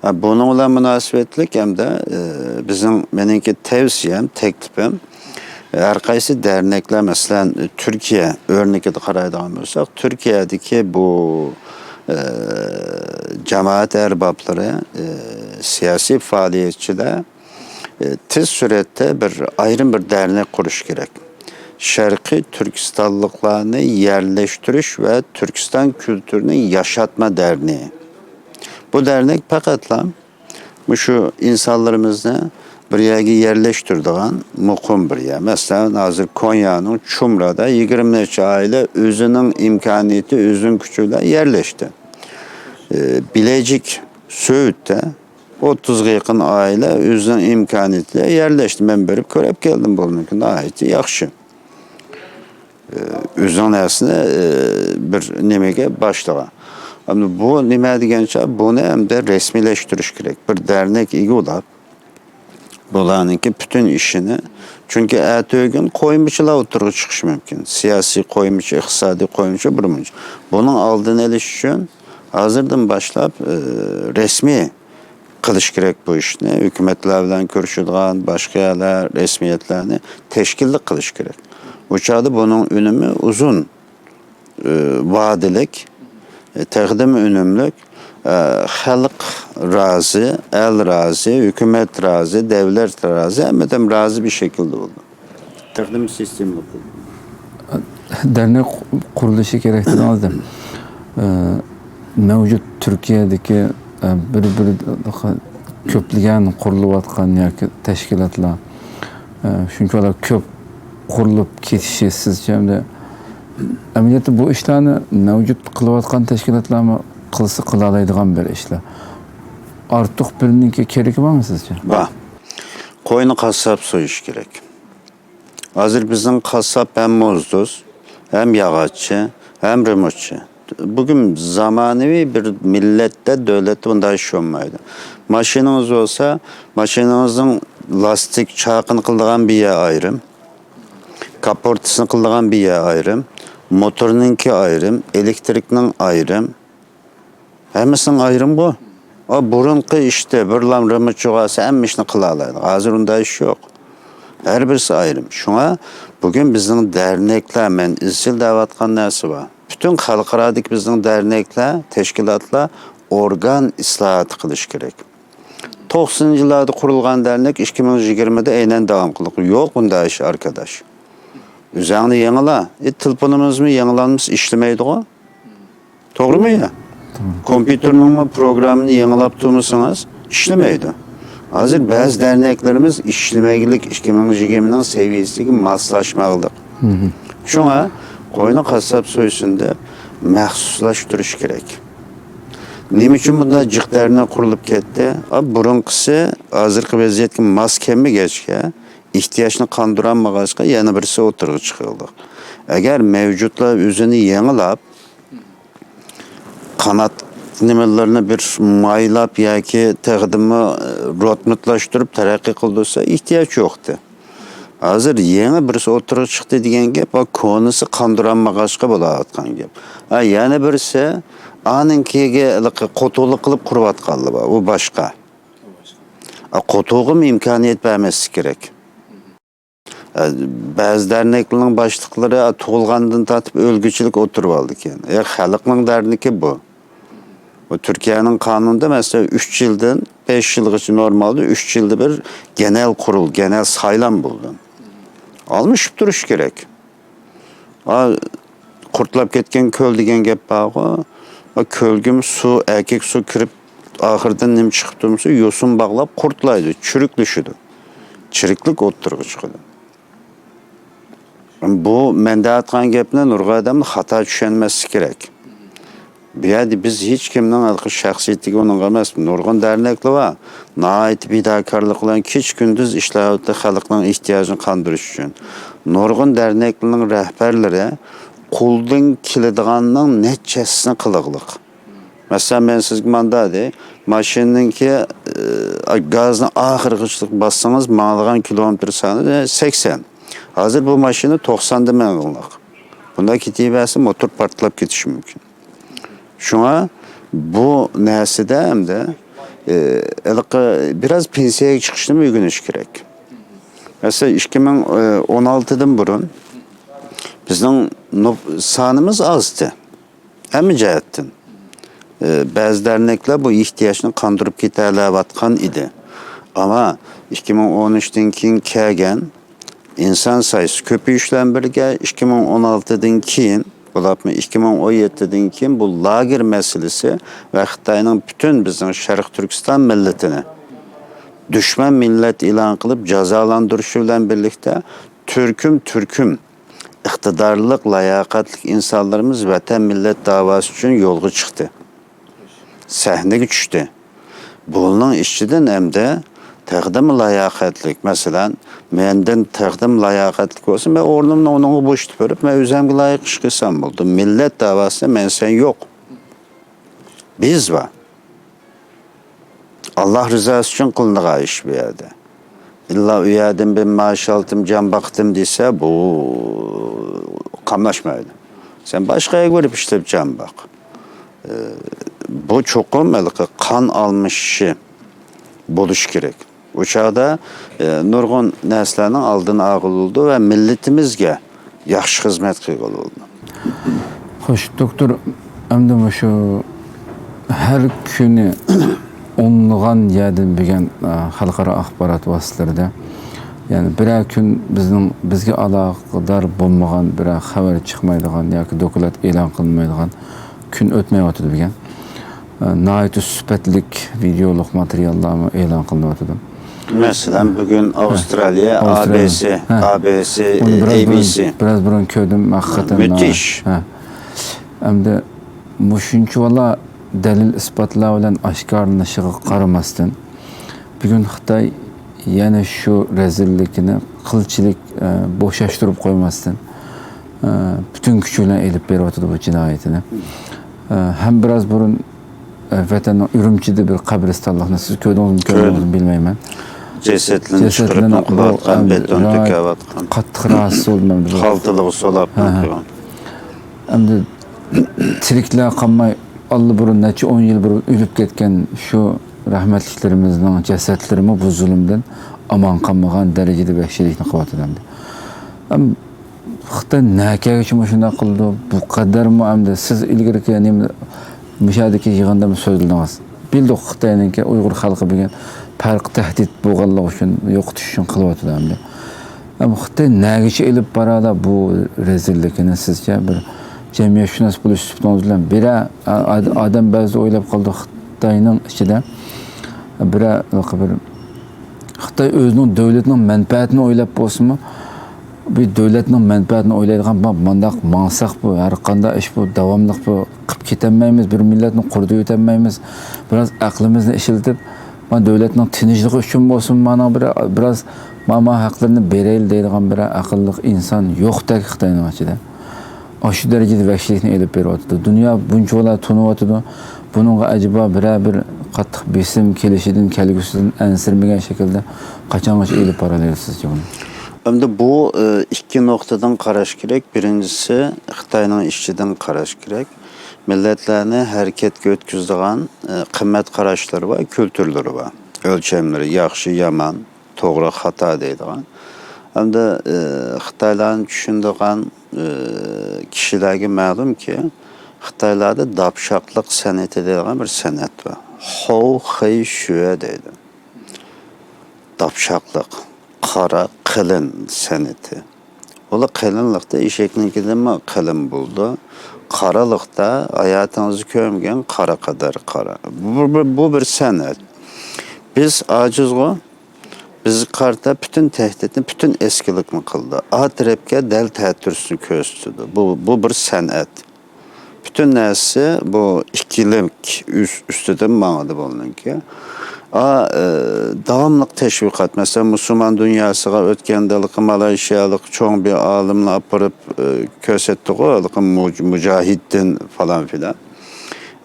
ھە، بۇنىڭ بىلەن مۇناسىۋەتلىك ھەمدە، ئە، بىزنىڭ، مېنىڭكى تەۋسىيەم، تەكلىپىم، ھەر قايسى دەرنەكلەر، مەسىلەن، تۈركىيە ئۆرنىكىدە قارايدىغان بولساق، تۈركىيەدىكى بۇ، ئە، جامائەت ئەربابلىرى، ئە، سىياسىي پائالىيەتچىلەر، ئە، تېز سۈرئەتتە بىر ئايرىم بىر دەرنەك قۇرۇش كېرەك. شەرقىي تۈركىستانلىقلارنى يەرلەشتۈرۈش ۋە تۈركىستان كۈلتۈرىنى ياشاتما دەرنىكى. بۇ دەرنەك پەقەتلا مۇشۇ ئىنسانلىرىمىزنى بىر يەرگە يەرلەشتۈرىدىغان مۇقىم بىر يەر. مەسىلەن، ھازىر كونيانىڭ چۇمرادا يىگىرمە نەچچە ئائىلە ئۆزىنىڭ ئىمكانىيىتى، ئۆزىنىڭ كۈچى بىلەن يەرلەشتى. ئى، بىلەجىك سۆۋېتتە ئوتتۇزغا يېقىن ئائىلە ئۆزىنىڭ ئىمكانىيىتى بىلەن يەرلەشتى. مەن بېرىپ كۆرۈپ كەلدىم، بۇنىڭكى ناھايىتى ياخشى. ئۆزىنىڭ نەرسىنى، ئى، بىر نېمىگە باشلىغان. ئەمدى بۇ نېمە دېگەنچە، بۇنى ئەمدى رەسمىيلەشتۈرۈش كېرەك. بىر دەرنەك ئىگە بولاپ، بۇلارنىڭكى پۈتۈن ئىشىنى، چۈنكى ئەتىگۈن قويمىچىلار ئوتتۇرىغا چىقىشى مۇمكىن. سىياسىي قويمىچى، ئىقتىسادىي قويمىچى، بىر مۇنچە. بۇنىڭ ئالدىنى ئېلىش ئۈچۈن ھازىردىن باشلاپ، ئى، رەسمىي قىلىش كېرەك بۇ ئىشنى. ھۆكۈمەتلەر بىلەن كۆرۈشىدىغان باشقا يەرلەر، رەسمىيەتلەرنى تەشكىللىك قىلىش كېرەك. ئۇ چاغدا بۇنىڭ ئۈنۈمى ئۇزۇن، ئى، ۋادىلىك، ئى، تېخىدىمۇ ئۈنۈملۈك، ئى، خەلق رازى، ئەل رازى، ھۆكۈمەت رازى، دەۋلەت رازى، ھەممە ئادەم رازى بىر شەكىلدە بولىدۇ. تېخىدىمۇ سىستېمىلىق بولىدۇ. دەرنەك قۇرۇلۇشى كېرەك دېدىڭىز. ئە، مەۋجۇت تۈركىيەدىكى، ئە، بىر، بىر كۆپلىگەن قۇرۇلۇۋاتقان ياكى تەشكىلاتلار، ئە، شۇنچىۋالا كۆپ قۇرۇلۇپ كېتىشى سىزچە، ئەمدى ئەمەلىيەتتە بۇ ئىشلارنى مەۋجۇت قىلىۋاتقان تەشكىلاتلارمۇ قىلسا قىلالايدىغان بىر ئىشلار. ئارتۇق بىرىنىڭكى كېرىكى بارمۇ سىزچە؟ بار. قوينى قاسساپ سويۇش كېرەك. ھازىر بىزنىڭ قاسساپ ھەم موزدۇز، ھەم ياغاچچى، ھەم رېمونتچى. بۈگۈن زامانىۋى بىر مىللەتتە، دۆلەتتە بۇنداق ئىش بولمايدۇ. ماشىنىڭىز بولسا، ماشىنىڭىزنىڭ لاستىك چاقىنى قىلىدىغان بىر يەر ئايرىم، كاپورتىسىنى قىلىدىغان بىر يەر ئايرىم، موتورنىڭكى ئايرىم، ئېلېكتىرىكنىڭ ئايرىم. ھەممىسىنىڭ ئايرىمغۇ. ئا، بۇرۇنقى ئىشتە بىرلام رېمونت چوغاسى ھەممە ئىشنى قىلالايدۇ. ھازىر ئۇنداق ئىش يوق. ھەر بىرسى ئايرىم. شۇڭا بۈگۈن بىزنىڭ دەرنەكلەر، مەن ئىزچىل دەۋاتقان نەرسە بار. پۈتۈن خەلقئارادىكى بىزنىڭ دەرنەكلەر، تەشكىلاتلار ئورگان ئىسلاھاتى قىلىش كېرەك. توقسىنىنچى يىللاردا قۇرۇلغان دەرنەك ئىككى مىڭ يىگىرمىدە ئەينەن داۋام قىلىدۇ. يوق بۇنداق ئىش، ئاركىداش. ئۆزۈڭنى يېڭىلا. ئى، تېلېفونىمىزمۇ يېڭىلانمىسا ئىشلىمەيدىغۇ. توغرىمۇ يا؟ توغرا. كومپيۇتېرنىڭمۇ پروگراممىنى يېڭىلاپ تۇرمىسىڭىز، ئىشلىمەيدۇ. ھازىر بەزى دەرنەكلىرىمىز ئىشلىمەيلىك، ئىككى مىڭ يىگىرمىنىڭ سەۋىيەسىگە ماسلاشمايلىق. مم. شۇڭا قوينى قاسساپ سويسۇن دەپ مەخسۇسلاشتۇرۇش كېرەك. نېمە ئۈچۈن بۇنداق جىق دەرنەك قۇرۇلۇپ كەتتى؟ ئا، بۇرۇنقىسى ھازىرقى ۋەزىيەتكە ماس كەلمىگەچكە، ئېھتىياجنى قاندۇرالمىغاچقا يەنە بىرسى ئوتتۇرىغا چىقىرىلدى. ئەگەر مەۋجۇتلار ئۆزىنى يېڭىلاپ، قانات نېمىلىرىنى بىر مايلاپ ياكى تېخىدىنمۇ روتمىتلاشتۇرۇپ تەرەققىي قىلدۇرسا ئېھتىياج يوقتى. ھازىر يېڭى بىرسى ئوتتۇرىغا چىقتى دېگەن گەپ، ئا، كونىسى قاندۇرالمىغاچقا بولاۋاتقان گەپ. ئا، يەنە بىرسى، ئانىڭكىگە ھېلىقى قوتۇقلۇق قىلىپ قۇرۇۋاتقانلار بار، ئۇ باشقا. ئا، قوتۇقىمۇ ئىمكانىيەت بەرمەسلىك كېرەك. ئە، بەزى دەرنەكلەرنىڭ باشلىقلىرى، ئە، تۇغۇلغاندىن تارتىپ ئۆلگۈچىلىك ئولتۇرۇۋالىدىكەن. ئە، خەلقنىڭ دەرنىكى بۇ. بۇ تۈركىيەنىڭ قانۇنىدا، مەسىلەن، ئۈچ يىلدىن بەش يىلغىچە، نورمالدا ئۈچ يىلدا بىر گېنەل قۇرۇل، گېنەل سايلام بولىدۇ. ئالمىشىپ تۇرۇش كېرەك. ئا، قۇرتلاپ كەتكەن كۆل دېگەن گەپ بارغۇ. ئا، كۆلگىمۇ سۇ، ئەركەك سۇ كىرىپ، ئاخىرىدىن نېمە چىقىپ تۇرمىسا، يوسۇن باغلاپ قۇرتلايدۇ، چۈرۈكلىشىدۇ. چىرىكلىك ئوتتۇرىغا چىقىدۇ. بۇ مەن دەۋاتقان گەپنى نۇرغۇن ئادەم خاتا چۈشەنمەسلىكى كېرەك. بۇ يەردە بىز ھېچكىمنىڭ ھېلىقى شەخسىيىتىگە ئۇنىڭغا ئەمەس. نۇرغۇن دەرنەكلەر بار. ناھايىتى پىداكارلىق بىلەن كېچە-كۈندۈز ئىشلەۋاتىدۇ خەلقنىڭ ئېھتىياجىنى قاندۇرۇش ئۈچۈن. نۇرغۇن دەرنەكلەرنىڭ رەھبەرلىرى قولدىن كېلىدىغاننىڭ نەچچە ھەسسىسىنى قىلغلىق. مەسىلەن، مەن سىزگە ماندادى، ماشىنىنىڭكى، ئى، گازنى ئاخىرغىچە باسسىڭىز، ماڭىدىغان كىلومېتىر سانى سەكسەن. ھازىر بۇ ماشىنا توقساندا ماڭغانلىق. بۇنداق كېتىۋەرسە، موتور پارتلاپ كېتىشى مۇمكىن. شۇڭا بۇ نەرسىدە ئەمدى، ئى، ھېلىقى بىراز پېنسىيەگە چىقىشنىمۇ ئۆگىنىش كېرەك. مەسىلەن، ئىككى مىڭ ئون ئالتىدىن بۇرۇن بىزنىڭ نوپ-، سانىمىز ئازدى. ھەممە جەھەتتىن، ئى، بەزى دەرنەكلەر بۇ ئېھتىياجنى قاندۇرۇپ كېتەلەۋاتقان ئىدى. ئەمما ئىككى مىڭ ئون ئۈچتىن كېيىن كەلگەن ئىنسان سايىسى كۆپىيىش بىلەن بىرگە، ئىككى مىڭ ئون ئالتىدىن كېيىن، بولۇپمۇ ئىككى مىڭ ئون يەتتىدىن كېيىن بۇ لاگېر مەسىلىسى ۋە خىتاينىڭ پۈتۈن بىزنىڭ شەرقىي تۈركىستان مىللىتىنى دۈشمەن مىللەت ئېلان قىلىپ جازالاندۇرۇشى بىلەن بىرلىكتە، تۈركۈم-تۈركۈم ئىقتىدارلىق، لاياقەتلىك ئىنسانلىرىمىز ۋەتەن، مىللەت داۋاسى ئۈچۈن يولغا چىقتى. سەھنىگە چۈشتى. بۇنىڭ ئىچىدىن ئەمدى تېخىدىمۇ لاياقەتلىك، مەسىلەن، مەندىن تېخىدىمۇ لاياقەتلىك بولسا، مەن ئورنۇمنى ئۇنىڭغا بوشىتىپ بېرىپ، مەن ئۆزۈمگە لايىق ئىش قىلسام بولدى. مىللەت داۋاسىدا مەن سەن يوق. بىز بار. ئاللاھ رىزاسى ئۈچۈن قىلىنىدىغان ئىش بۇ يەردە. ئىللا ئۇ يەردىن بىر مائاش ئالدىم، جان باقتىم دېسە، بۇ قاملاشمايدۇ. سەن باشقا يەرگە بېرىپ ئىشلەپ جان باق. ئى، بۇ چوقۇم ھېلىقى قان ئالمىشىشى بولۇشى كېرەك. ئۇ چاغدا، ئى، نۇرغۇن نەرسىلەرنىڭ ئالدىنى ئالغىلى بولىدۇ ۋە مىللىتىمىزگە ياخشى خىزمەت قىلغىلى بولىدۇ. خوش، دوكتور، ئەمدى مۇشۇ ھەر كۈنى ئونلىغان يەردىن بۈگۈن، ئە، خەلقئارا ئاخبارات ۋاسىتىلىرىدە، يەنى بىرەر كۈن بىزنىڭ، بىزگە ئالاقىدار بولمىغان، بىرەر خەۋەر چىقمايدىغان ياكى دوكلات ئېلان قىلىنمايدىغان كۈن ئۆتمەيۋاتىدۇ بۈگۈن. ئە، ناھايىتى سۈپەتلىك ۋىدېئولۇق ماتېرىياللارمۇ ئېلان قىلىنىۋاتىدۇ. مەسىلەن، بۈگۈن ئاۋسترالىيە، ھە. ئوسترالىيە. ئابېسى، ھە. ئابېسى، ئۇنى بىراز ئېبىسى. بۇرۇن، بىراز بۇرۇن كۆردۈم، ھەقىقەتەن مۇتھىش. ھە. ئەمدى مۇشۇنچىۋالا دەلىل-ئىسپاتلار بىلەن ئاشكارىلىنىشىغا قارىماستىن، بۈگۈن خىتاي يەنە شۇ رەزىللىكىنى قىلچىلىك، ئە، بوشاشتۇرۇپ قويماستىن، ئە، پۈتۈن كۈچى بىلەن ئېلىپ بېرىۋاتىدۇ بۇ جىنايىتىنى. ئە، ھەم بىراز بۇرۇن، ئە، ۋەتەننىڭ ئۈرۈمچىدە بىر قەبرىستانلىقنى سىز كۆردىڭىزمۇ، كۆردۈڭىزمۇ بىلمەيمەن. جەسەتلەرنى چىقىرىپ بۇ قىلىۋاتقان، ئەمدى بېتون تۆكۈۋاتقان. قاتتىق راھەتسىز بولدۇم مەن بۇ. خالتىلىقى سولاپ. ھە، ھە. ئەمدى تىرىكلەر قالماي، ئاللىبۇرۇن، نەچچە ئون يىل بۇرۇن ئۆلۈپ كەتكەن شۇ رەھمەتلىكلىرىمىزنىڭ جەسەتلىرىمۇ بۇ زۇلۇمدىن ئامان قالمىغان دەرىجىدە ۋەھشىيلىكنى قىلىۋاتىدۇ ئەمدى. ئەم، خىتاي نەكەگىچە مۇشۇنداق قىلىدۇ؟ بۇ قەدەرمۇ ئەمدى سىز ئىلگىرىكى نېمە، مۇشۇ يەردىكى يىغىندىمۇ سۆزلىدىڭىز. بىلدۇق خىتاينىڭكى ئۇيغۇر خەلقى بۈگۈن پەرق تەھدىت بولغانلىقى ئۈچۈن يوقىتىش ئۈچۈن قىلىۋاتىدۇ ئەمدى. ئەمما خىتاي نەگىچە ئېلىپ بارىدۇ بۇ رەزىللىكىنى سىزچە؟ بىر جەمئىيەتشۇناس بولۇش سۈپىتىڭىز بىلەن بىرەر ئا-، ئا-، ئادەم بەزىدە ئويلاپ قالىدۇ، خىتاينىڭ ئىچىدە بىرەر بىر خىتاي ئۆزىنىڭ دۆلىتىنىڭ مەنپەئەتىنى ئويلاپ بولسىمۇ، بىر دۆلەتنىڭ مەنپەئەتىنى ئويلايدىغان، ما-، مانداق ماڭساق بۇ، ھەر قانداق ئىش بۇ، داۋاملىق بۇ قىلىپ كېتەلمەيمىز، بىر مىللەتنى قۇرۇتۇۋېتەلمەيمىز. بىراز ئەقلىمىزنى ئىشلىتىپ، ما دۆلەتنىڭ تىنچلىقى ئۈچۈن بولسۇن، مانا بىر، بىراز ما، ما ھەقلىرىنى بېرەيلى دەيدىغان بىر ئەقىللىق ئىنسان يوقتەك خىتاينىڭ ئىچىدە. ئاشۇ دەرىجىدە ۋەھشىيلىكنى ئېلىپ بېرىۋاتىدۇ. دۇنيا بۇنچىۋالا تونۇۋاتىدۇ. بۇنىڭغا ئەجەبا بىرەر بىر قاتتىق بېسىم كېلىشىدىن، كەلگۈسىدىن ئەنسىرىمىگەن شەكىلدە قاچانغىچە ئېلىپ بارالايسىز سىزچە بۇنى؟ ئەمدى بۇ، ئى، ئىككى نۇقتىدىن قاراش كېرەك. بىرىنچىسى، خىتاينىڭ ئىچىدىن قاراش كېرەك. مىللەتلەرنى ھەرىكەتكە ئۆتكۈزىدىغان، ئى، قىممەت قاراشلىرى بار، كۈلتۈرلىرى بار. ئۆلچەملىرى ياخشى، يامان، توغرا، خاتا دەيدىغان. ئەمدى، ئى، خىتايلارنى چۈشىنىدىغان، ئى، كىشىلەرگە مەلۇمكى، خىتايلاردا داپشاقلىق سەنئىتى دەيدىغان بىر سەنئەت بار. خو خېي شۈە دەيدۇ. داپشاقلىق، قارا قېلىن سەنئىتى. ئۇلار قېلىنلىقتا ئېشەكنىڭكىدىنمۇ قېلىن بولىدۇ. قارىلىقتا ھاياتىڭىزدا كۆرمىگەن قارا قەدەر قارا. بۇ، بۇ، بۇ بىر سەنئەت. بىز ئاجىزغۇ. بىزگە قارىتا پۈتۈن تەھدىتنى، پۈتۈن ئەسكىلىكنى قىلىدۇ. ئا تەرەپكە دەل تەتۈرىسىنى كۆرسىتىدۇ. بۇ، بۇ بىر سەنئەت. پۈتۈن نەرسىسى بۇ ئىككىلىك ئۈس-، ئۈستىدىن ماڭىدۇ بۇنىڭكى. ئا، ئە، داۋاملىق تەشۋىقات. مەسىلەن، مۇسۇلمان دۇنياسىغا ئۆتكەندە مالايشىيالىق چوڭ بىر ئالىمنى ئاپىرىپ، ئە، كۆرسەتتىغۇ، ھېلىقى مۇج-، مۇجاھىددىن فالان فىلان.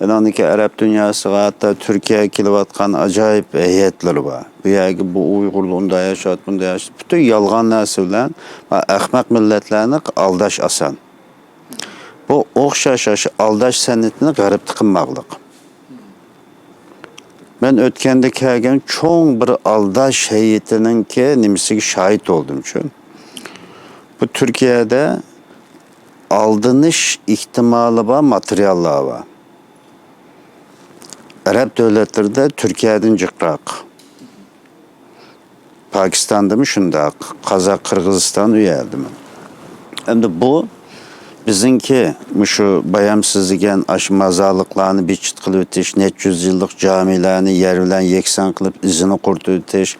ئاندىن كېيىن ئەرەب دۇنياسىغا، ھەتتا تۈركىيەگە كېلىۋاتقان ئاجايىپ ھەيئەتلىرى بار. بۇ يەرگە بۇ ئۇيغۇرلار ئۇنداق ياشاۋاتىدۇ، بۇنداق ياشاۋاتىدۇ. پۈتۈن يالغان نەرسە بىلەن ئەخمەق مىللەتلەرنى ئالداش ئاسان. بۇ ئوخشاش ئاشۇ ئالداش سەنئىتىنى غەربتە قىلماقلىق. مەن ئۆتكەندە كەلگەن چوڭ بىر ئالداش ھەيئىتىنىڭكى نېمىسىگە شاھىت بولدۇم شۇ. بۇ تۈركىيەدە ئالدىنىش ئېھتىمالى بار ماتېرىياللار بار. ئەرەب دۆلەتلىرىدە تۈركىيەدىن جىقراق. پاكىستاندىمۇ شۇنداق، قازاق، قىرغىزىستان ئۇ يەردىمۇ. ئەمدى بۇ بىزنىڭكى مۇشۇ بايام سىز دېگەن ئاشۇ مازارلىقلارنى بىچىت قىلىۋېتىش، نەچچە يۈز يىللىق جامىلەرنى يەر بىلەن يەكسان قىلىپ ئىزىنى قۇرۇتۇۋېتىش،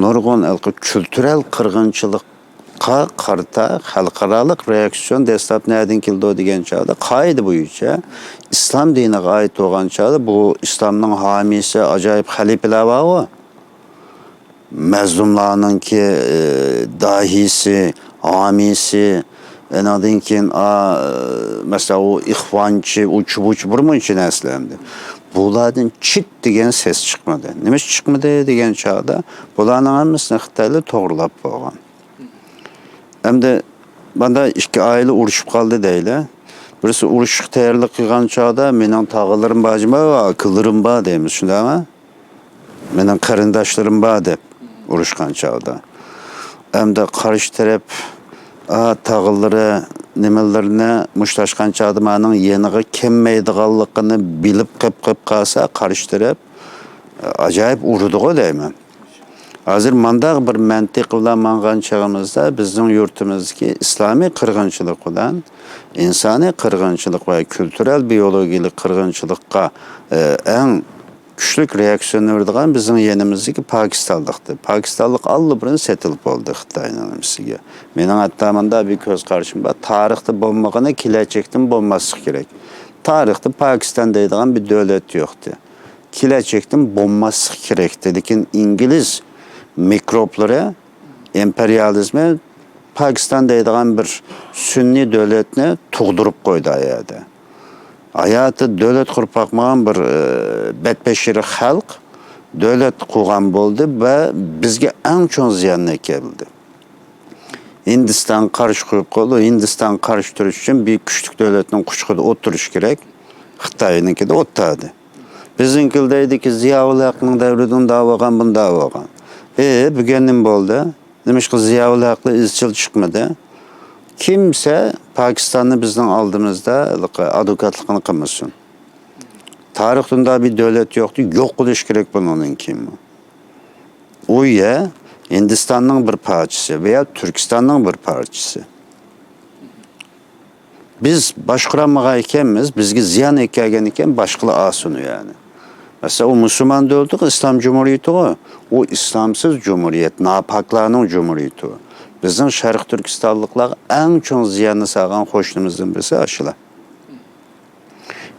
نۇرغۇن ھېلىقى كۈلتۈرەل قىرغىنچىلىققا قارىتا خەلقئارالىق رېئاكسىيون دەسلەپ نەدىن كېلىدۇ دېگەن چاغدا، قائىدە بويىچە ئىسلام دىنىغا ئائىت بولغان چاغدا بۇ ئىسلامنىڭ ھامىيسى ئاجايىپ خەلىپىلەر بارغۇ. مەزلۇملارنىڭكى، ئى، داھىيسى، ھامىيسى، ئېنىڭدىن كېيىن، ئا، مەسىلەن، ئۇ ئىخۋانچى، ئۇچى-بۇچى بىر مۇنچە نەرسىلەر ئەمدى. بۇلاردىن چىت دېگەن سەس چىقمىدى. نېمىشقا چىقمىدى دېگەن چاغدا، بۇلارنىڭ ھەممىسىنى خىتايلار توغرىلاپ بولغان. ئەمدى ماندا ئىككى ئائىلە ئۇرۇشۇپ قالدى دەيلى. بىرسى ئۇرۇشقا تەييارلىق قىلغان چاغدا، مېنىڭ تاغىلىرىم بار جۇمۇ، ئاكىلىرىم بار دەيمىز، شۇنداقمۇ؟ مېنىڭ قېرىنداشلىرىم بار دەپ ئۇرۇشقان چاغدا. ئەمدى قارشى تەرەپ، ئا، تاغىلىرى، نېمىلىرىنى مۇشتلاشقان چاغدا مانىڭ يېنىغا كەلمەيدىغانلىقىنى بىلىپ قېپ، قېپ قالسا، قارشى تەرەپ، ئاجايىپ ئۇرىدىغۇ دەيمەن. ھازىر مانداق بىر مەنتىق بىلەن ماڭغان چېغىمىزدا، بىزنىڭ يۇرتىمىزدىكى ئىسلامىي قىرغىنچىلىق بىلەن ئىنسانىي قىرغىنچىلىق ۋە كۈلتۈرەل بىيولوگىيەلىك قىرغىنچىلىققا، ئە، ئەڭ كۈچلۈك رېئاكسىيوننى بېرىدىغان بىزنىڭ يېنىمىزدىكى پاكىستانلىقتى. پاكىستانلىق ئاللىبۇرۇن سېتىلىپ بولدى خىتاينىڭ نېمىسىگە. مېنىڭ ھەتتا مۇنداق بىر كۆز قارىشىم بار، تارىختا بولمىغىنى كېلەچەكتىمۇ بولماسلىقى كېرەك. تارىختا پاكىستان دەيدىغان بىر دۆلەت يوقتى. كېلەچەكتىمۇ بولماسلىقى كېرەكتى. لېكىن ئىنگلىز مىكروبلىرى، ئىمپېرىيالىزمى پاكىستان دەيدىغان بىر سۈنئىي دۆلەتنى تۇغدۇرۇپ قويدى ئۇ يەردە. ھاياتى دۆلەت قۇرۇپ باقمىغان بىر، ئى، بەتبەشىرە خەلق دۆلەت قۇرغان بولدى ۋە بىزگە ئەڭ چوڭ زىياننى ئەكەلدى. ھىندىستانغا قارشى قويۇپ قويدى. ھىندىستانغا قارشى تۇرۇش ئۈچۈن بىر كۈچلۈك دۆلەتنىڭ قۇچىقىدا ئولتۇرۇش كېرەك. خىتاينىڭكىدە ئولتۇردى. بىزنىڭكىلەر دەيدىكى، زىياۋۇل ھەقنىڭ دەۋرىدە ئۇنداق بولغان، بۇنداق بولغان. ئى، بۈگۈن نېمە بولدى؟ نېمىشقا زىياۋۇل ھەقلەر ئىزچىل چىقمىدى؟ كىمسە پاكىستاننى بىزنىڭ ئالدىمىزدا ئادۋوكاتلىقىنى قىلمىسۇن. تارىختا ئۇنداق بىر دۆلەت يوقتى، يوق بولۇشى كېرەك بۇنىڭدىن كېيىنمۇ. ئۇ يەر ھىندىستاننىڭ بىر پارچىسى ۋە يا تۈركىستاننىڭ بىر پارچىسى. بىز باشقۇرالمىغان ئىكەنمىز، بىزگە زىيان ئەكەلگەن ئىكەن، باشقىلار ئالسۇن ئۇ يەرنى. مەسىلەن، ئۇ مۇسۇلمان دۆلىتىغۇ، ئىسلام جۇمھۇرىيىتىغۇ، ئۇ ئىسلامسىز جۇمھۇرىيەت، ناپاكلارنىڭ جۇمھۇرىيىتى ئۇ. بىزنىڭ شەرقىي تۈركىستانلىقلارغا ئەڭ چوڭ زىياننى سالغان قوشنىمىزدىن بىرسى ئاشۇلار.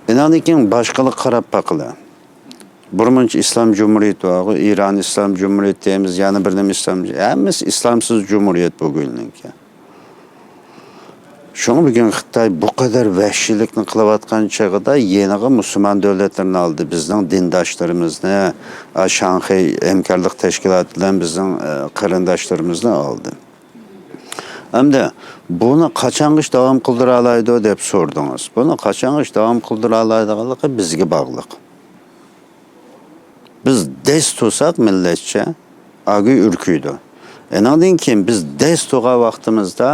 ئېنىڭدىن كېيىن باشقىلارغا قاراپ باقىلى. بىر مۇنچە ئىسلام جۇمھۇرىيىتى بارغۇ، ئىران ئىسلام جۇمھۇرىيىتى دەيمىز، يەنە بىر نېمە ئىسلام، ھەممىسى ئىسلامسىز جۇمھۇرىيەت بۈگۈننىڭكى. شۇڭا بۈگۈن خىتاي بۇ قەدەر ۋەھشىيلىكنى قىلىۋاتقان چېغىدا يېنىغا مۇسۇلمان دۆلەتلىرىنى ئالدى، بىزنىڭ دىنداشلىرىمىزنى، ئا، شاڭخەي ھەمكارلىق تەشكىلاتى بىلەن بىزنىڭ، ئە، قېرىنداشلىرىمىزنى ئالدى. ئەمدى بۇنى قاچانغىچە داۋام قىلدۇرالايدۇ دەپ سورىدىڭىز. بۇنى قاچانغىچە داۋام قىلدۇرالايدىغانلىقى بىزگە باغلىق. بىز دەس تۇرساق مىللەتچە، ئاگۇي ئۈركۈيدۇ. ئېنىڭدىن كېيىن بىز دەس تۇرغان ۋاقتىمىزدا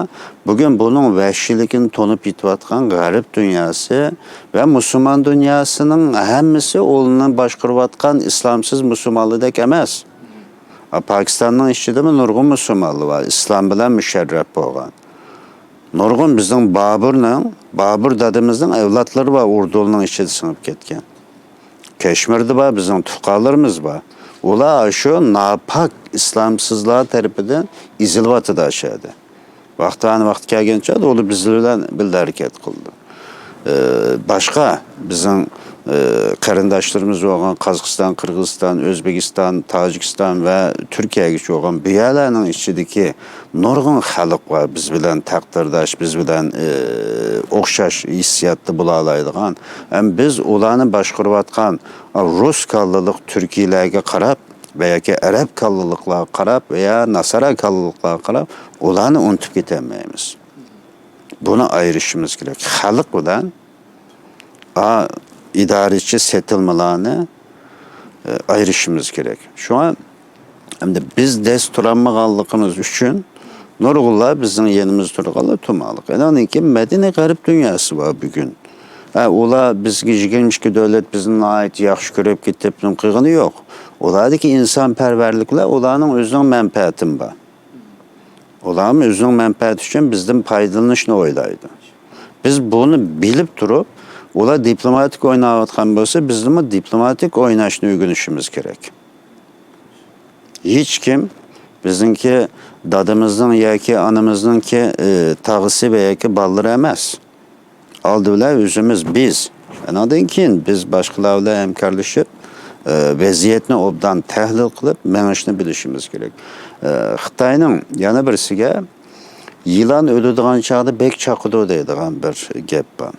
بۈگۈن بۇنىڭ ۋەھشىيلىكىنى تونۇپ يېتىۋاتقان غەرب دۇنياسى ۋە مۇسۇلمان دۇنياسىنىڭ ھەممىسى ئۇلىنى باشقۇرۇۋاتقان ئىسلامسىز مۇسۇلمانلاردەك ئەمەس. پاكىستاننىڭ ئىچىدىمۇ نۇرغۇن مۇسۇلمانلار بار، ئىسلام بىلەن مۇشەررەپ بولغان. نۇرغۇن بىزنىڭ بابۇرنىڭ، بابۇر دادىمىزنىڭ ئەۋلادلىرى بار، ئۇردۇلنىڭ ئىچىدە سىڭىپ كەتكەن. كەشمىردە بار، بىزنىڭ تۇغقانلىرىمىز بار. ئۇلار شۇ ناپاك ئىسلامسىزلار تەرىپىدىن ئېزىلىۋاتىدۇ ئاشۇ يەردە. ۋاقتىنى ۋاقتى كەلگەن چاغدا ئۇلار بىز بىلەن بىللە ھەرىكەت قىلىدۇ. ئى، باشقا بىزنىڭ، ئى، قېرىنداشلىرىمىز بولغان قازاقىستان، قىرغىزىستان، ئۆزبېكىستان، تاجىكىستان ۋە تۈركىيەگىچە بولغان بۇ يەرلەرنىڭ ئىچىدىكى نۇرغۇن خەلق بار، بىز بىلەن تەقدىرداش، بىز بىلەن، ئى، ئوخشاش ھېسسىياتتا بولالايدىغان. ھەم بىز ئۇلارنى باشقۇرۇۋاتقان رۇس كاللىلىق تۈركىيلەرگە قاراپ ۋە ياكى ئەرەب كاللىلىقلارغا قاراپ ۋە يا ناسارا كاللىلىقلارغا قاراپ ئۇلارنى ئۇنتۇپ كېتەلمەيمىز. بۇنى ئايرىشىمىز كېرەك. خەلق بىلەن ئا، ئىدارىچى سېتىلمىلارنى، ئە، ئايرىشىمىز كېرەك. شۇڭا ئەمدى بىز دەس تۇرالمىغانلىقىمىز ئۈچۈن نۇرغۇنلار بىزنىڭ يېنىمىزدا تۇرغانلار تۇرماقلىق. ئاندىن كېيىن مەدەنىي غەرب دۇنياسى بار بۈگۈن. ھە، ئۇلار بىزگە يىگىرمە ئىككى دۆلەت بىزنى ناھايىتى ياخشى كۆرۈپ كېتىپ نېمە قىلغىنى يوق. ئۇلاردىكى ئىنسانپەرۋەرلىكلەر ئۇلارنىڭ ئۆزىنىڭ مەنپەئەتىمۇ بار. ئۇلارمۇ ئۆزىنىڭ مەنپەئەتى ئۈچۈن بىزدىن پايدىلىنىشنى ئويلايدۇ. بىز بۇنى بىلىپ تۇرۇپ، ئۇلار دىپلوماتىك ئويناۋاتقان بولسا، بىزمۇ دىپلوماتىك ئويناشنى ئۆگىنىشىمىز كېرەك. ھېچكىم بىزنىڭكى دادىمىزنىڭ ياكى ئانىمىزنىڭكى، ئى، تاغىسى ۋە ياكى بالىلىرى ئەمەس. ئالدى بىلەن ئۆزىمىز بىز. ئانىڭدىن كېيىن بىز باشقىلار بىلەن ھەمكارلىشىپ، ئى، ۋەزىيەتنى ئوبدان تەھلىل قىلىپ مېڭىشنى بىلىشىمىز كېرەك. ئى، خىتاينىڭ يەنە بىرسىگە يىلان ئۆلىدىغان چاغدا بەك چاقىدۇ دەيدىغان بىر گەپ بار.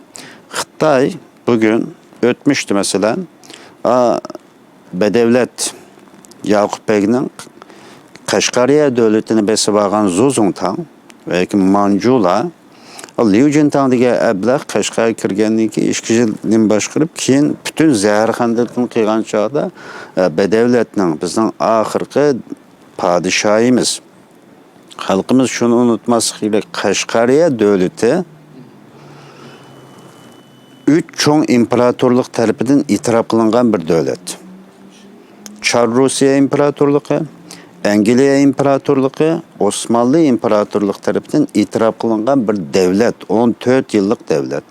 خىتاي بۈگۈن، ئۆتمۈشتە مەسىلەن، ئا، بەدەۋلەت ياقۇپ بەگنىڭ قەشقەرىيە دۆلىتىنى بېسىپ ئالغان زۇزۇڭتاڭ ۋە ياكى مانجۇلار، ليۇ جىنتاڭ دېگەن ئەبلەخ قەشقەرگە كىرگەندىن كېيىن ئىككى يىل نېمە باشقۇرۇپ، كېيىن پۈتۈن زەھەرخەندىدىن قىلغان چاغدا، ئە، بەدەۋلەتنىڭ، بىزنىڭ ئاخىرقى پادىشاھىمىز، خەلقىمىز شۇنى ئۇنتۇماسلىقى كېرەك، قەشقەرىيە دۆلىتى ئۈچ چوڭ ئىمپېراتورلۇق تەرىپىدىن ئېتىراپ قىلىنغان بىر دۆلەت. چار رۇسىيە ئىمپېراتورلۇقى، ئەنگلىيە ئىمپېراتورلۇقى، ئوسمانلى ئىمپېراتورلۇقى تەرىپىدىن ئېتىراپ قىلىنغان بىر دۆلەت، ئون تۆت يىللىق دۆلەت.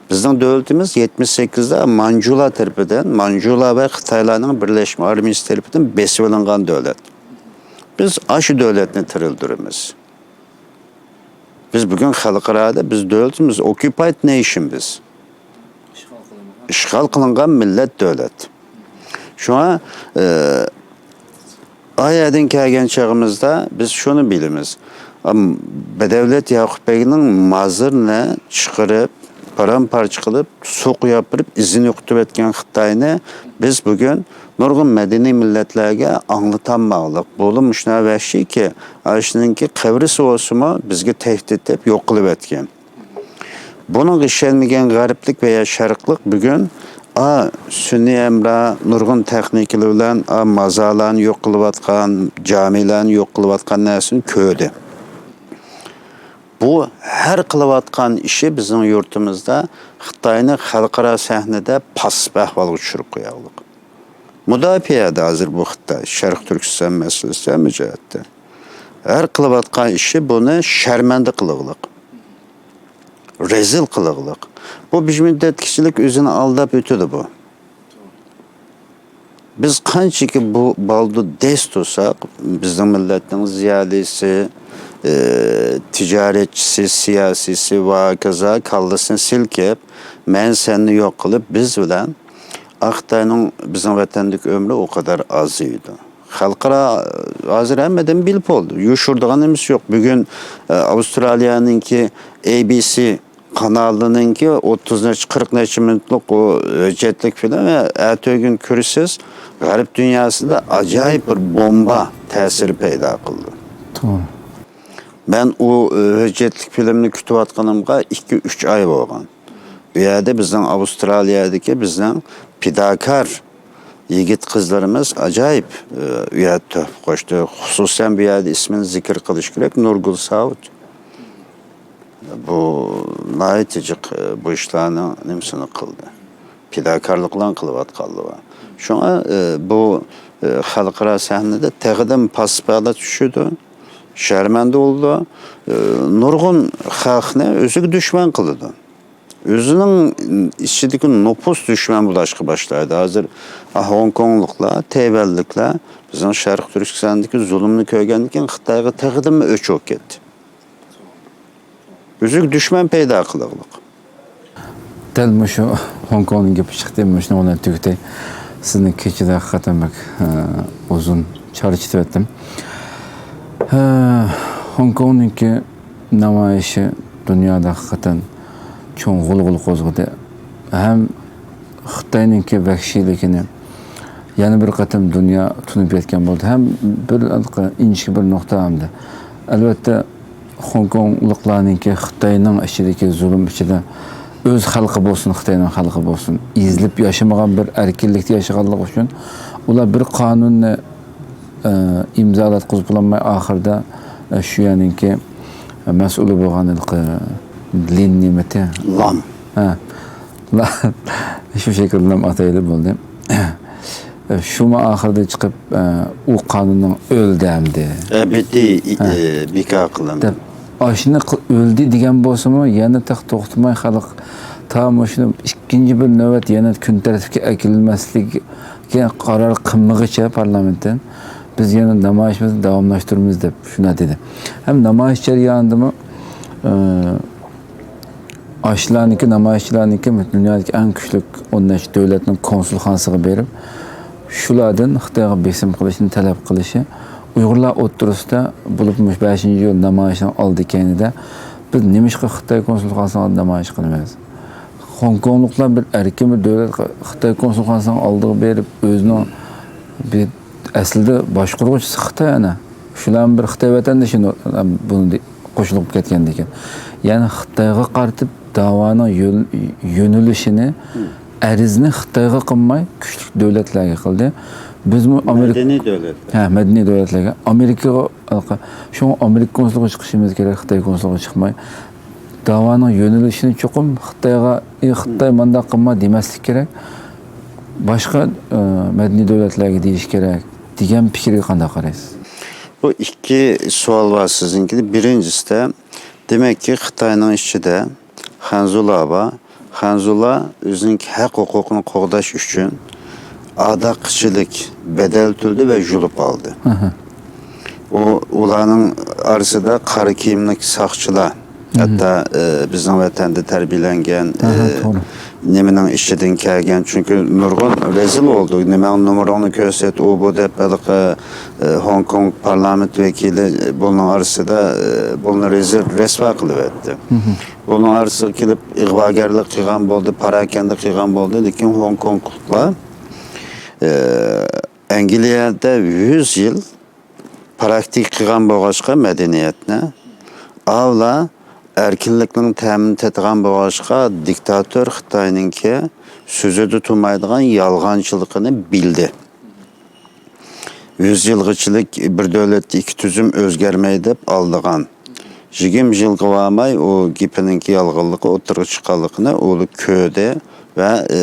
بىزنىڭ دۆلىتىمىز يەتمىش سەككىزدە مانجۇلار تەرىپىدىن، مانجۇلار ۋە خىتايلارنىڭ بىرلەشمە ئارمىيىسى تەرىپىدىن بېسىۋېلىنغان دۆلەت. بىز ئاشۇ دۆلەتنى تىرىلدۈرىمىز. بىز بۈگۈن خەلقئارادا بىز دۆلىتىمىز، ئوككۇپايد نېيشن بىز. ئىشغال قىلىنغان مىللەت دۆلەت. شۇڭا، ئى، ئايەدىن كەلگەن چېغىمىزدا بىز شۇنى بىلىمىز. ئام، بەدەۋلەت ياقۇپ بەگنىڭ مازىرىنى چىقىرىپ، پارام-پارچە قىلىپ، سۇ قۇيۇپ بېرىپ، ئىزىنى يوقىتىۋەتكەن خىتاينى بىز بۈگۈن نۇرغۇن مەدەنىي مىللەتلەرگە ئاڭلىتالماقلىق. بولۇپمۇ شۇنداق ۋەھشىيكى، ئاشۇنىڭكى قەبرىسى بولسىمۇ بىزگە تەھدىت دەپ يوق قىلىۋەتكەن. بۇنىڭغا ئىشەنمىگەن غەربلىك ۋە يا شەرقلىق بۈگۈن، ئا، سۈنئىي ھەمراھ نۇرغۇن تېخنىكىلار بىلەن، ئا، مازارلارنى يوق قىلىۋاتقان، جامىلارنى يوق قىلىۋاتقان نەرسىنى كۆردى. بۇ ھەر قىلىۋاتقان ئىشى بىزنىڭ يۇرتىمىزدا خىتاينى خەلقئارا سەھنىدە پاسسىپ ئەھۋالغا چۈشۈرۈپ قويارلىق. مۇداپىئەدە ھازىر بۇ خىتاي، شەرقىي تۈركىستان مەسىلىسى ھەممە جەھەتتە. ھەر قىلىۋاتقان ئىشى بۇنى شەرمەندە قىلغۇلۇق، رەزىل قىلغۇلۇق. بۇ بىر مۇددەتكىچىلىك ئۆزىنى ئالداپ ئۆتىدۇ بۇ. بىز قانچىكى بۇ بالدا دەس تۇرساق، بىزنىڭ مىللەتنىڭ زىيالىيسى، ئى، تىجارەتچىسى، سىياسىيسى ۋە ھاكازا كاللىسىنى سىلكىپ، مەن سەننى يوق قىلىپ، بىز بىلەن ئا، خىتاينىڭ بىزنىڭ ۋەتەندىكى ئۆمرى ئۇ قەدەر ئازىيىدۇ. خەلقئارا ھازىر ھەممىدىن بىلىپ بولدى. يوشۇرىدىغان نېمىسى يوق. بۈگۈن، ئە، ئاۋسترالىيەنىڭكى ئەي بىي سىي قانالىنىڭكى ئوتتۇز نەچچە، قىرىق نەچچە مىنۇتلۇق ئۇ ھۆججەتلىك فىلىم، ئەتىگۈن كۆرىسىز، غەرب دۇنياسىدا ئاجايىپ بىر بومبا تەسىرى پەيدا قىلدى. توغرا. مەن ئۇ، ئە، ھۆججەتلىك فىلىمنى كۈتۈۋاتقىنىمغا ئىككى، ئۈچ ئاي بولغان. ئۇ يەردە بىزنىڭ ئاۋسترالىيەدىكى بىزنىڭ پىداكار يىگىت قىزلىرىمىز ئاجايىپ، ئە، ئۇ يەردە تۆھپە قوشتى. خۇسۇسەن بۇ يەردە ئىسمىنى زىكىر قىلىش كېرەك، نۇرگۈل ساۋۇت. بۇ ناھايىتى جىق، ئە، بۇ ئىشلارنىڭ نېمىسىنى قىلدى. پىداكارلىقلارنى قىلىۋاتقانلىرى بار. شۇڭا، ئە، بۇ، ئە، خەلقئارا سەھنىدە تېخىدىن پاسسىپ ھالەتكە چۈشىدۇ، شەرمەندە بولىدۇ، ئە، نۇرغۇن خەقنى ئۆزىگە دۈشمەن قىلىدۇ. ئۆزىنىڭ ئىچىدىكى نوپۇس دۈشمەن بولاشقا باشلايدۇ. ھازىر، ئا، خوڭكوڭلۇقلار، تەيۋەنلىكلەر بىزنىڭ شەرقىي تۈركىستاندىكى زۇلۇمنى كۆرگەندىن كېيىن خىتايغا تېخىدىنمۇ ئۆچ بولۇپ كەتتى. ئۆزىگە دۈشمەن پەيدا قىلغۇلۇق. دەل مۇشۇ خوڭكوڭنىڭ گېپى چىقتى، مۇشۇنىڭ بىلەن تۈگىتەي. سىزنى كېچىدە ھەقىقەتەن بەك، ئە، ئۇزۇن چارچىتىۋەتتىم. ئە، خوڭكوڭنىڭكى نامايىشى دۇنيادا ھەقىقەتەن چوڭ غۇلغۇلا قوزغىدى. ھەم خىتاينىڭكى ۋەھشىيلىكىنى يەنە بىر قېتىم دۇنيا تونۇپ يەتكەن بولدى. ھەم بىر ئىنچىكە بىر نۇقتا ئەمدى. ئەلۋەتتە، خوڭكوڭلۇقلارنىڭكى خىتاينىڭ ئىچىدىكى زۇلۇم ئىچىدە ئۆز خەلقى بولسۇن، خىتاينىڭ خەلقى بولسۇن، ئېزىلىپ ياشىمىغان، بىر ئەركىنلىكتە ياشىغانلىقى ئۈچۈن ئۇلار بىر قانۇننى، ئە، ئىمزالاتقۇزۇپ بولالماي، ئاخىرىدا، ئە، شۇ يەرنىڭكى مەسئۇلى بولغان ھېلىقى لىن نېمىتى؟ لام. ھە. لا-، شۇ شەكىلدە ئاتايلى بولدى. شۇمۇ ئاخىرىدا چىقىپ، ئۇ قانۇننىڭ ئۆلدى ئەمدى. ئەبەدىي، ھە. ئى، بىكار قىلىندى. دەپ، ئاشۇنى قىل-، ئۆلدى دېگەن بولسىمۇ، يەنە تېخى توختىماي خەلق تا مۇشۇنى ئىككىنچى بىر نۆۋەت يەنە كۈن تەرتىپكە ئەكېلىنمەسلىككە قارار قىلمىغىچە پارلامېنتتىن بىز يەنە نامايىشىمىزنى داۋاملاشتۇرىمىز دەپ شۇنداق دېدى. ھەم نامايىش جەريانىدىمۇ، ئى، ئاشۇلارنىڭكى، نامايىشچىلارنىڭكى دۇنيادىكى ئەڭ كۈچلۈك ئون نەچچە دۆلەتنىڭ كونسۇلخانىسىغا بېرىپ، شۇلاردىن خىتايغا بېسىم قىلىشنى تەلەپ قىلىشى، ئۇيغۇرلار ئوتتۇرىسىدا، بولۇپمۇ مۇشۇ بەشىنچى ئىيۇل نامايىشىنىڭ ئالدى كەينىدە، بىز نېمىشقا خىتاي كونسۇلخانىسىغا نامايىش قىلىمىز؟ خوڭكوڭلۇقلار بىر ئەركىن بىر دۆلەت خىتاي كونسۇلخانىسىنىڭ ئالدىغا بېرىپ، ئۆزىنىڭ بىر ئەسلىدە باشقۇرغۇچىسى خىتاي ئەنە. شۇلارمۇ بىر خىتاي ۋەتەندىشى نۇ-، بۇنى قوشۇلۇپ كەتكەندىكىن. يەنى خىتايغا قارىتىپ داۋانىڭ يۆن-، يۆنىلىشىنى، ئەرزنى خىتايغا قىلماي، كۈچلۈك دۆلەتلەرگە قىلدى. بىزمۇ ئامېرىكا، مەدەنىي دۆلەتلەر. ھە، مەدەنىي دۆلەتلەرگە. ئامېرىكىغا، شۇڭا ئامېرىكا كونسۇلىغا چىقىشىمىز كېرەك، خىتاي كونسۇلىغا چىقماي. داۋانىڭ يۆنىلىشىنى چوقۇم خىتايغا، ئى، خىتاي مانداق قىلما دېمەسلىك كېرەك. باشقا، ئى، مەدەنىي دۆلەتلەرگە دېيىش كېرەك دېگەن پىكىرگە قانداق قارايسىز؟ بۇ ئىككى سوئال بار سىزنىڭكىدە. بىرىنچىسىدە، دېمەككى، خىتاينىڭ ئىچىدە خەنزۇلار بار. خەنزۇلار ئۆزىنىڭكى ھەق ھوقۇقىنى قوغداش ئۈچۈن ئاداققىچىلىك بەدەل تۆلىدى ۋە يۇلۇپ ئالدى. ئۇ، ئۇلارنىڭ ئارىسىدا قارا كىيىملىك ساقچىلار، ھەتتا، ئە، بىزنىڭ ۋەتەندە تەربىيەلەنگەن، ئە، نېمىنىڭ ئىچىدىن كەلگەن، چۈنكى نۇرغۇن رەزىل بولدى. نېمەڭ نومۇرۇڭنى كۆرسەت، ئۇ بۇ دەپ، ھېلىقى، ئە، خوڭكوڭ پارلامېنت ۋەكىلى بۇنىڭ ئارىسىدا، ئە، بۇنى رەزىل رەسۋا قىلىۋەتتى. بۇنىڭ ئارىسىغا كېلىپ ئىغۋاگەرلىك قىلغان بولدى، پاراكەندە قىلغان بولدى، لېكىن خوڭكوڭلۇقلار، ئە، ئەنگلىيەدە يۈز يىل پراكتىكا قىلغان بولغاچقا مەدەنىيەتنى، ئاۋۇلار ئەركىنلىكنىڭ تەمىنى تېتىغان بولغاچقا، دىكتاتور خىتاينىڭكى سۆزىدە تۇرمايدىغان يالغانچىلىقىنى بىلدى. يۈز يىلغىچىلىك بىر دۆلەتتە ئىككى تۈزۈم ئۆزگەرمەي دەپ ئالدىغان. يىگىرمە يىلغا بارماي ئۇ گېپىنىڭكى يالغانلىقى ئوتتۇرىغا چىققانلىقىنى ئۇ كۆردى ۋە، ئى،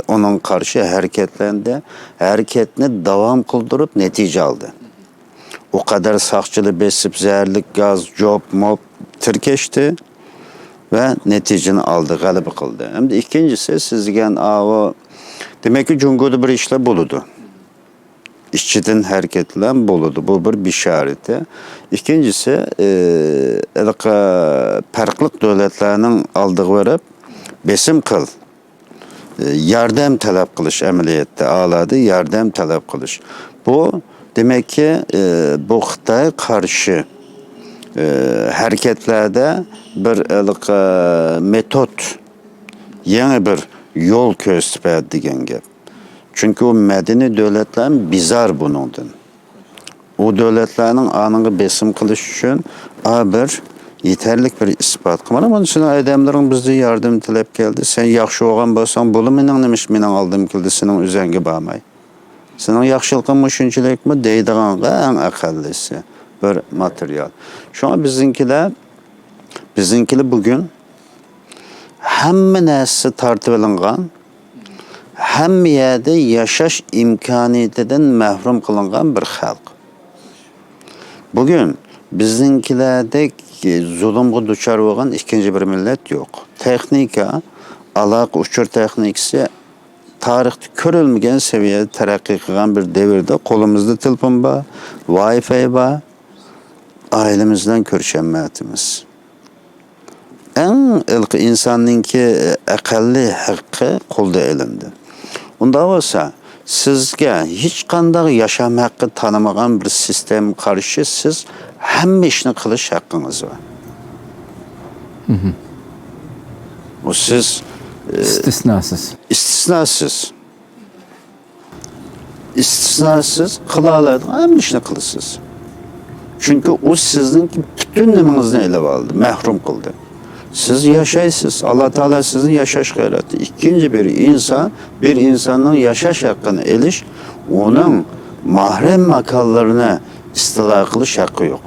ئۇنىڭغا قارشى ھەرىكەتلەندى. ھەرىكەتنى داۋام قىلدۇرۇپ نەتىجە ئالدى. ئۇ قەدەر ساقچىلار بېسىپ، زەھەرلىك گاز، جوپ، موپ تىركەشتى ۋە نەتىجىنى ئالدى، غەلىبە قىلدى. ئەمدى ئىككىنچىسى، سىز دېگەن ئاۋۇ، دېمەككى، جۇڭگودا بىر ئىشلار بولىدۇ. ئىچىدىن ھەرىكەتلەر بولىدۇ. بۇ بىر بېشارىتى. ئىككىنچىسى، ئى، ھېلىقى پەرقلىق دۆلەتلەرنىڭ ئالدىغا بېرىپ، بېسىم قىل، ئى، ياردەم تەلەپ قىلىش ئەمەلىيەتتە، ئالادا ياردەم تەلەپ قىلىش. بۇ، دېمەككى، ئى، بۇ خىتاي قارشى، ئى، ھەرىكەتلەردە بىر ھېلىقى مېتود، يېڭى بىر يول كۆرسىتىپ بەردى دېگەن گەپ. چۈنكى ئۇ مەدەنىي دۆلەتلەرمۇ بىزار بۇنىڭدىن. ئۇ دۆلەتلەرنىڭ ئانىڭغا بېسىم قىلىش ئۈچۈن ئا بىر يېتەرلىك بىر ئىسپات. مانا، مانا سېنىڭ ئادەملىرىڭ بىزدىن ياردەم تىلەپ كەلدى. سەن ياخشى بولغان بولساڭ، بۇلا مېنىڭ نېمە ئىش مېنىڭ ئالدىمغا كېلىدى، سېنىڭ ئۆزەڭگە بارماي. سېنىڭ ياخشىلىقىڭ مۇشۇنچىلىكمۇ دەيدىغانغا ئەڭ ئەقەللىسى بىر ماتېرىيال. شۇڭا بىزنىڭكىلەر، بىزنىڭكىلەر بۈگۈن ھەممە نەرسىسى تارتىۋېلىنغان، ھەممە يەردە ياشاش ئىمكانىيىتىدىن مەھرۇم قىلىنغان بىر خەلق. بۈگۈن بىزنىڭكىلەردەك زۇلۇمغا دۇچار بولغان ئىككىنچى بىر مىللەت يوق. تېخنىكا، ئالاقە ئۇچۇر تېخنىكىسى تارىختا كۆرۈلمىگەن سەۋىيەدە تەرەققىي قىلغان بىر دەۋردە قولىمىزدا تېلېفون بار، ۋاي فاي بار، ئائىلىمىز بىلەن كۆرۈشەلمەيۋاتىمىز. ئەڭ ھېلىقى ئىنساننىڭكى ئەقەللىي ھەققى قولدا ئېلىندى. ئۇنداق بولسا، سىزگە ھېچقانداق ياشام ھەققى تانىمىغان بىر سىستېمىغا قارشى سىز ھەممە ئىشنى قىلىش ھەققىڭىز بار. بۇ سىز، ئىستىسناسىز. ئىستىسناسىز. ئىستىسناسىز قىلالايدىغان ھەممە ئىشنى قىلىسىز. چۈنكى ئۇ سىزنىڭ پۈتۈن نېمىڭىزنى ئېلىپ ئالدى، مەھرۇم قىلدى. سىز ياشايسىز، ئاللا تائالا سىزنى ياشاشقا ياراتتى. ئىككىنچى بىر ئىنسان، بىر ئىنساننىڭ ياشاش ھەققىنى ئېلىش، ئۇنىڭ مەھرەم ماكانلىرىنى ئىستىلا قىلىش ھەققى يوق.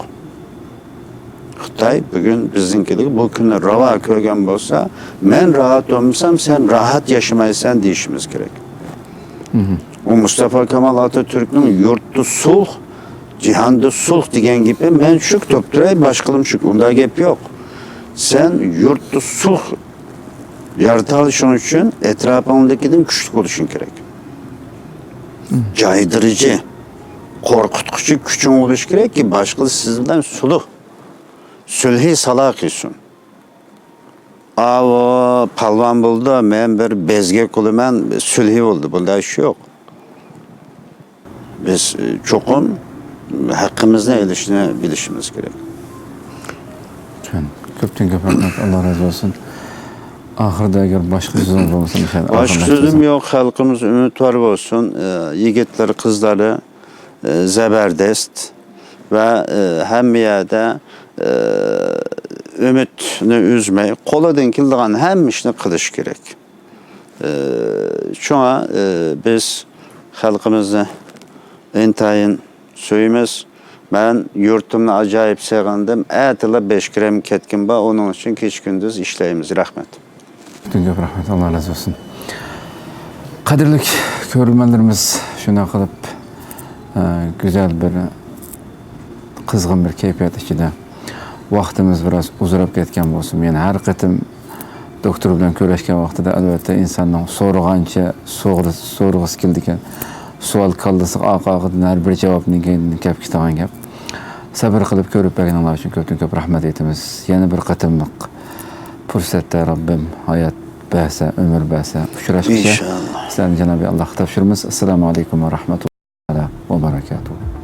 خىتاي بۈگۈن بىزنىڭكىدەك بۇ كۈننى راۋا كۆرگەن بولسا، مەن راھەت بولمىسام، سەن راھەت ياشىمايسەن دېيىشىمىز كېرەك. ئۇ مۇستافا كامال ئاتاتۈركنىڭ «يۇرتتا سۇلھ، جىھاندا سۇلھ» دېگەن گېپى، مەن شۇ توپ تۇراي، باشقىلىرىم شۇ، ئۇنداق گەپ يوق. سەن يۇرتتا سۇلھ يارىتالىشىڭ ئۈچۈن ئەتراپىڭدىكىدىن كۈچلۈك بولۇشۇڭ كېرەك. جايدۇرۇجى، قورقۇتقۇچى كۈچۈڭ بولۇشى كېرەككى، باشقىلار سىز بىلەن سۇلھ، سۈلھى سالا قىلسۇن. ئاۋۇ پالۋان بولدى، مەن بىر بەزگەك بولىمەن، سۈلھى بولدى. بۇنداق ئىش يوق. بىز، ئى، چوقۇم ھەققىمىزنى ئېلىشنى بىلىشىمىز كېرەك. كۆپتىن كۆپ رەھمەت، ئاللا رازى بولسۇن. ئاخىرىدا ئەگەر باشقا سۆزىڭىز بولمىسا، مۇشۇ يەردە باشقا سۆزۈم يوق، خەلقىمىز ئۈمىدۋار بولسۇن. ئى، يىگىتلىرى، قىزلىرى، ئى، زەبەردەست ۋە، ئى، ھەممە يەردە، ئى، ئۈمىدنى ئۈزمەي، قولىدىن كېلىدىغان ھەممە ئىشنى قىلىشى كېرەك. ئى، شۇڭا، ئى، بىز خەلقىمىزنى ئىنتايىن سۆيىمىز. مەن يۇرتۇمنى ئاجايىپ سېغىندىم. ئەتىلا بەش گرام كەتكۈم بار، ئۇنىڭ ئۈچۈن كېچە-كۈندۈز ئىشلەيمىز. رەھمەت. پۈتۈن كۆپ رەھمەت، ئاللا رازى بولسۇن. قەدىرلىك كۆرۈرمەنلىرىمىز، شۇنداق قىلىپ، ئە، گۈزەل بىر، قىزغىن بىر كەيپىيات ئىچىدە ۋاقتىمىز بىراز ئۇزىراپ كەتكەن بولسىمۇ، يەنە ھەر قېتىم دوكتور بىلەن كۆرۈشكەن ۋاقتىدا، ئەلۋەتتە، ئىنساننىڭ سورىغانچە سورىغۇسى، سورىغۇسى كېلىدىكەن. سوئال كاللىسىغا ئارقا-ئارقىدىن ھەر بىر جاۋابتىن كېيىن كەپ كېتىدىغان گەپ. سەۋر قىلىپ كۆرۈپ بەرگىنىڭلار ئۈچۈن كۆپتىن كۆپ رەھمەت ئېيتىمىز. يەنە بىر قېتىملىق پۇرسەتتە رەببىم ھايات بەرسە، ئۆمۈر بەرسە، ئۇچراشقىچە ئىنشاللا. سىلەرنى جانابى ئاللاھقا تاپشۇرىمىز. ئەسسالامۇ ئەلەيكۇم ۋە رەھمەتۇللاھى ۋە بەرەكاتۇھۇ.